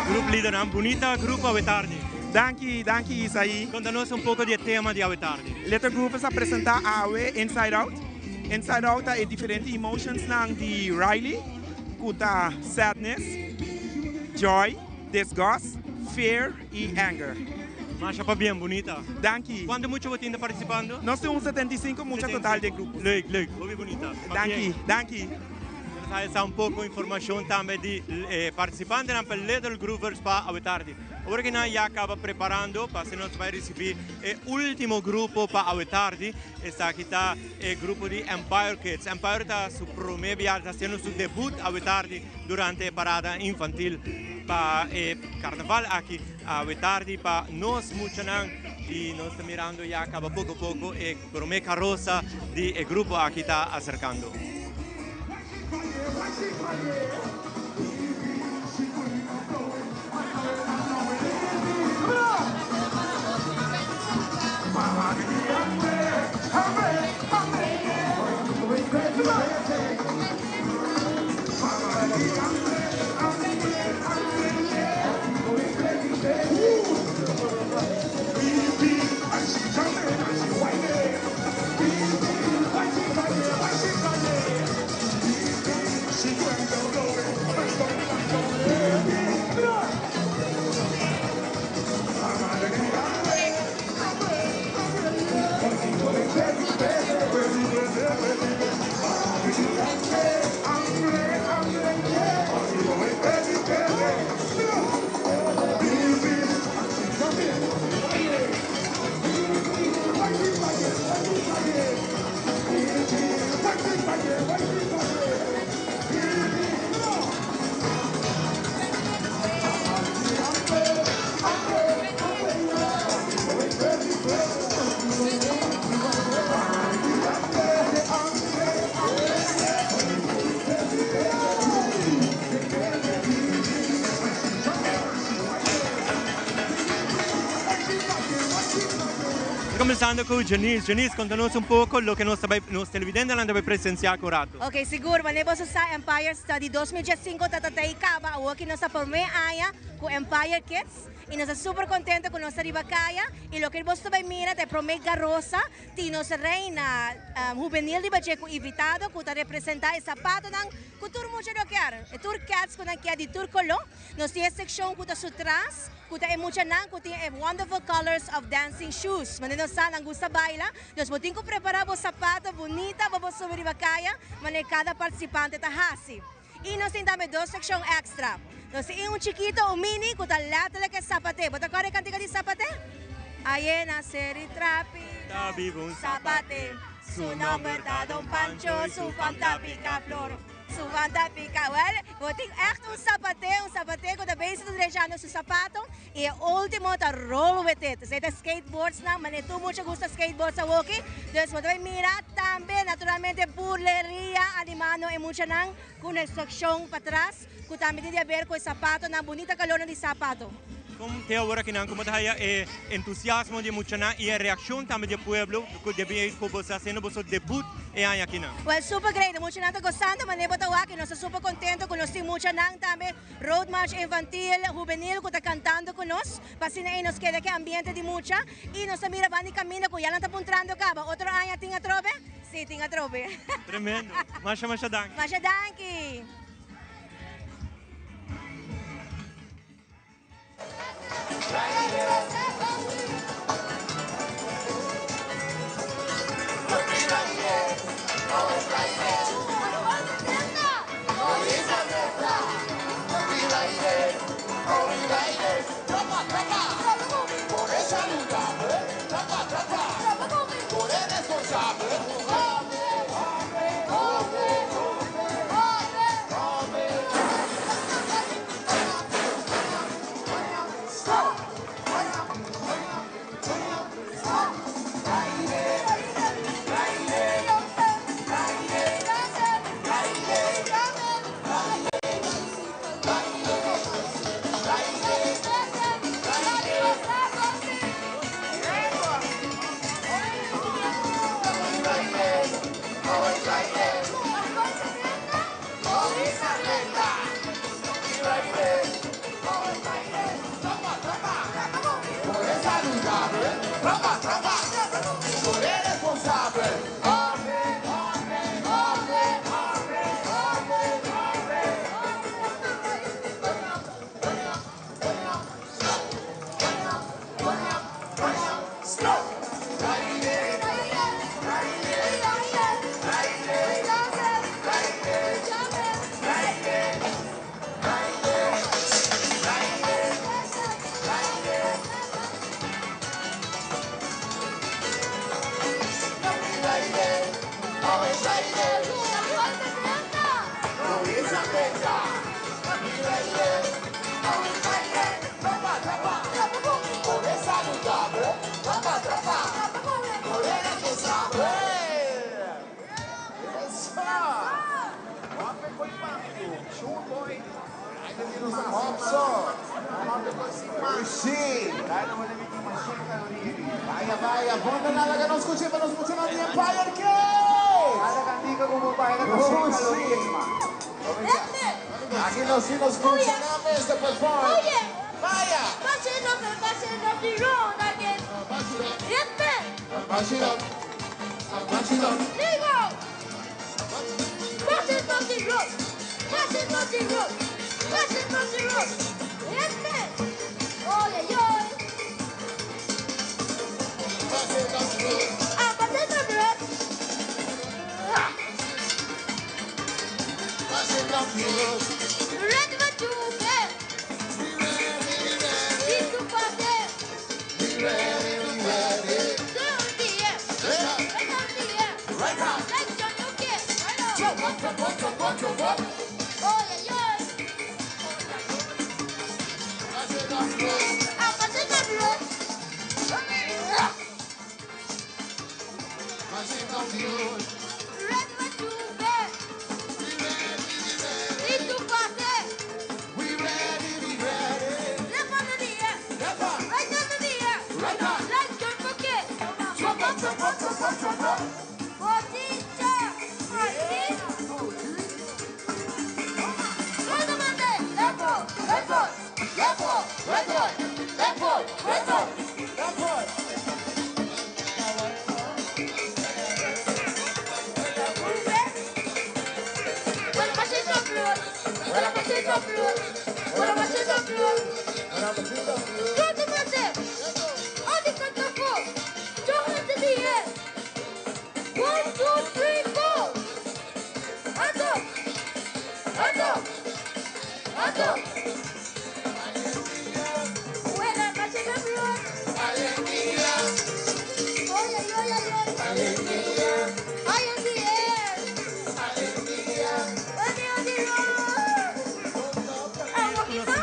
Group leader, un bunita grupo awe tardi. Danki, danki Isaí. Conta nos un poco di e tema di awe tardi. Little Groovers a presenta awe Inside Out. Inside Out ta e diferente emotions nan di Riley, cu ta sadness, joy, disgust, fear y anger. Masha pabien, bunita. Danki. Cuanto mucha bo tin ta participando? Nos tin un 75 mucha total den grupo. Leuk, leuk. Hopi bunita. Danki, danki. Nos a hesa un poco informacion tambe di e participantenan pa Little Groovers pa awe tardi. Ora cu nan ya caba preparando pa asina nos bay ricibi e ultimo grupo pa awe tardi. Esaki ta e grupo di Empire Kids. Empire ta su prome biaha, ta haciendo su debut awe tardi durante e parada infantil pa e carnaval aki awe tardi pa nos muchanan. Y nos ta mirando ya caba poco poco e prome carosa di e grupo aki ta acercando. Cuminsando cu Janice. Janice, conta nos un poco loke nos ta bay, nos televidentenan ta bay presencia cu rato. Ok, sigur. Wanneer boso sa Empire ta di 2015 ta ta ta y caba. Awor ki nos ta prome aña cu Empire Kids y nos ta super contento cu nos ta riba caya y loke boso ta bay mira ta e prome garosa tin nos reina hubenil riba dje cu invitado cu ta representa e zapatonan cu tur mucha lo kier. E tur cats cu nan kier di tur colo. Nos tin e seccion cu ta su tras. Cu ta e muchanan cu tin e wonderful colors of dancing shoes. Manera nos sa nan gusta baila, dus bo tin cu prepara bo sapato bunita pa bo subi riba caya manera cada participante ta haci. Y nos tin tambe dos seccion extra. Nos tin un chikito, un mini, cu ta letterlijk e sapate. Bo ta corda e cantica di sapate? Aye na seri trapi Ta biba un sapate, su nomber ta Don Pancho, su fam ta pica flor. Su man ta pica. Wel, bo tin echt un zapate, un zapate cu ta bezig ta drechando su zapato. Y e ultimo ta roll with it. Esey ta skateboards nan, mane tur mucha gusta skateboards awoki. Dus bo ta bay mira tambe naturalmente burleria animando e muchanan cu un instruccion patras cu tambe tin di haber cu e zapatonan, bunita calornan di zapato. Con te awor akinan como ta haya e entusiasmo di e muchanan y e reaccion tambe di e pueblo cu debi cu bo ta haciendo boso debut e aña akinan? Well, super great. E muchanan ta gozando manera bo ta wak y nos ta super contento cu nos tin muchanan tambe Road March Infantil, Hubenil cu ta cantando cu nos pa asina ey nos keda cu e ambiente di mucha y nos ta mira banda di caminda cu ya nan ta puntrando caba otro aña tin atrobe? Si, tin atrobe. Tremendo. Masha masha danki. Masha danki.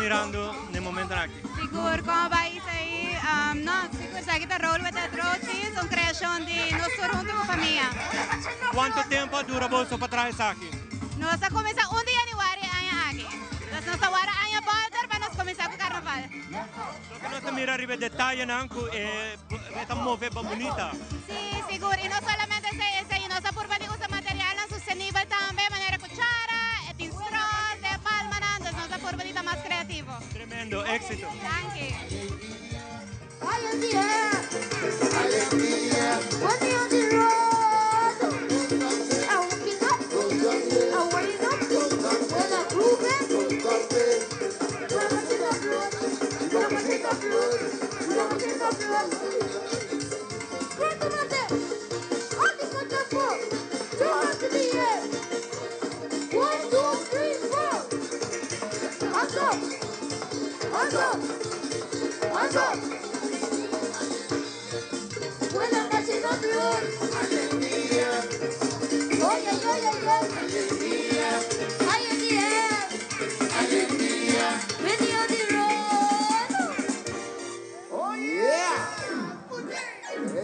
Mirando na e momento aki. Sigur, con bay esey? No, sigur, esaki ta Roll with the Trochies, un creacion di nos tur hunto cu famia. Cuanto tempo a dura boso pa traha esaki? Nos a cuminsa un di januari e aña aki. Nos nos ta wara aña bolter pa nos cuminsa cu carnaval. Loke nos ta mira riba e detayenan cu e ta move pa bunita. Si, sigur. Y no solamente esey, esey nos a purba di usa materialnan sostenibel tambe, manera cuchara, e tin straws, e palmanan, dus nos a purba di ta mas creativo. Tremendo, éxito. Danki.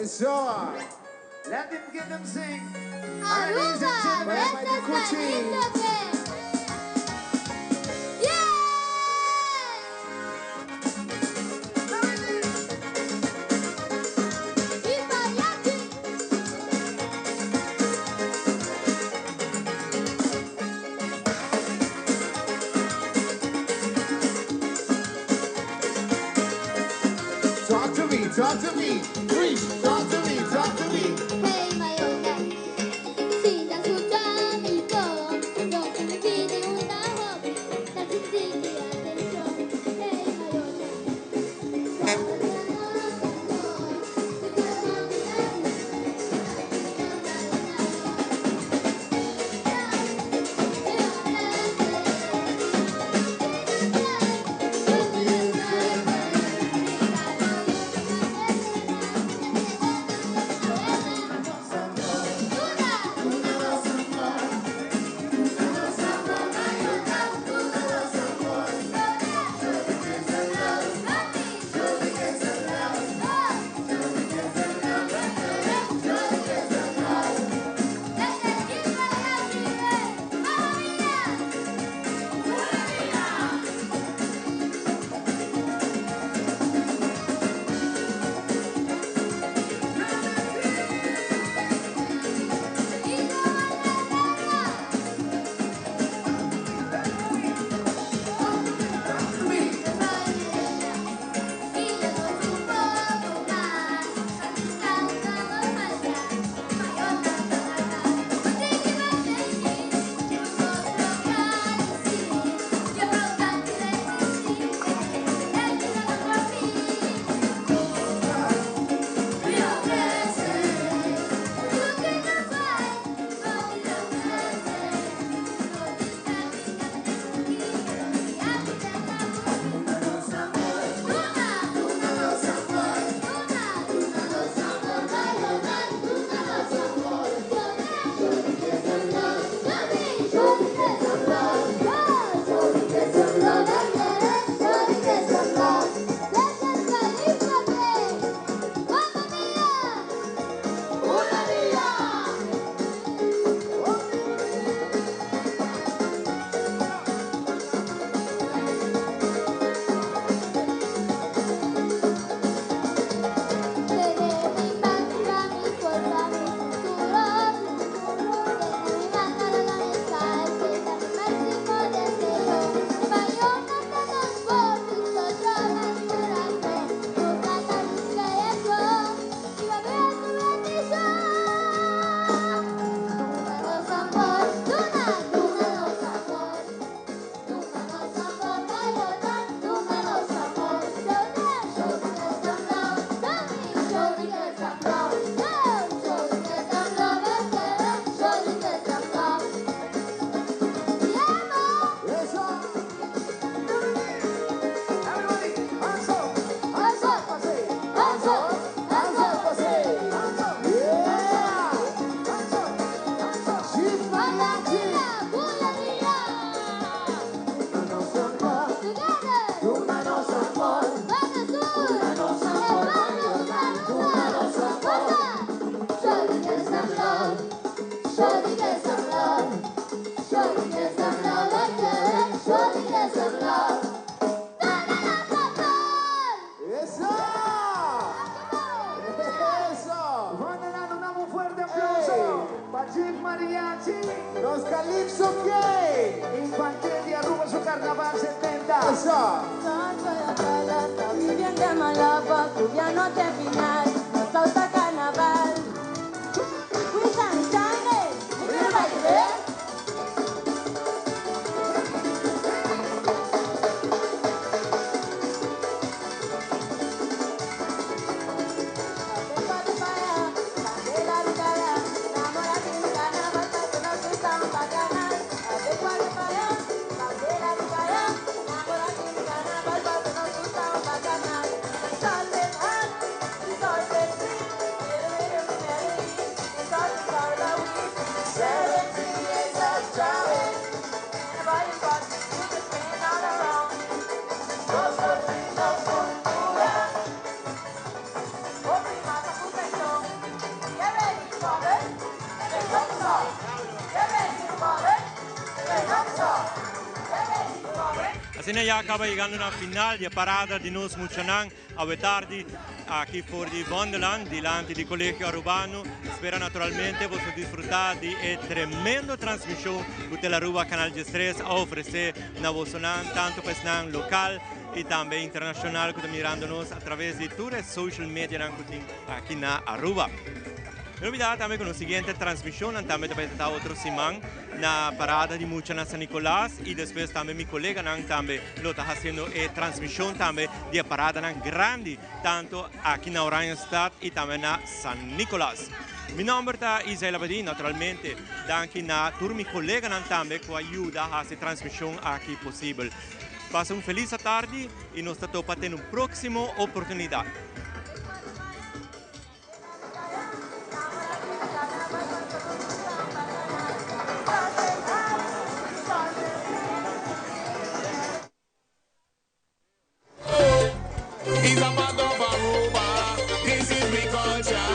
Eso. Let them get them sing. Alright, ladies and gentlemen, my Kuchi. Talk to me, talk to me. Preach, talk to me, talk to me. Hey, Mayona, si te escucha mi voz, lo que me pide una hobby, la sensible atención. Hey, Mayona, It's okay. Infantil di Aruba su Carnaval 70. Eso. Carnaval. Asina ya caba yegando na final di parada di nos muchanan awe tardi aki for di Wonderland, dilanti di Colegio Arubano. Spera naturalmente boso disfruta di e tremendo transmision cu Telaruba Canal 13 a ofrece na bosonan, tanto pa esnan local y tambe internacional cu ta mirando nos a traves di tur e social medianan cu tin aki na Aruba. No olbida tambe cu nos siguiente transmisionnan tambe ta bay ta otro siman na parada di mucha na San Nicolas y despues tambe mi coleganan tambe lo ta haciendo e transmision tambe di e paradanan grandi tanto aki na Oranjestad y tambe na San Nicolas. Mi nomber ta Isael Abadie, naturalmente danki na tur mi coleganan tambe cu a yuda haci e transmision aki posibel. Pasa un feliz atardi y nos ta topa te un proximo oportunidad. Is a part of Aruba. This is we culture.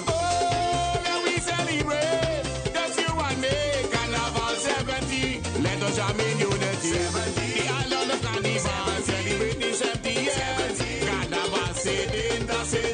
Oh, yeah, we celebrate. Just you and me. Carnival 70. Let us jam in unity. 70. The island of Carnival. Celebrating 70 years. Carnival 70, 70.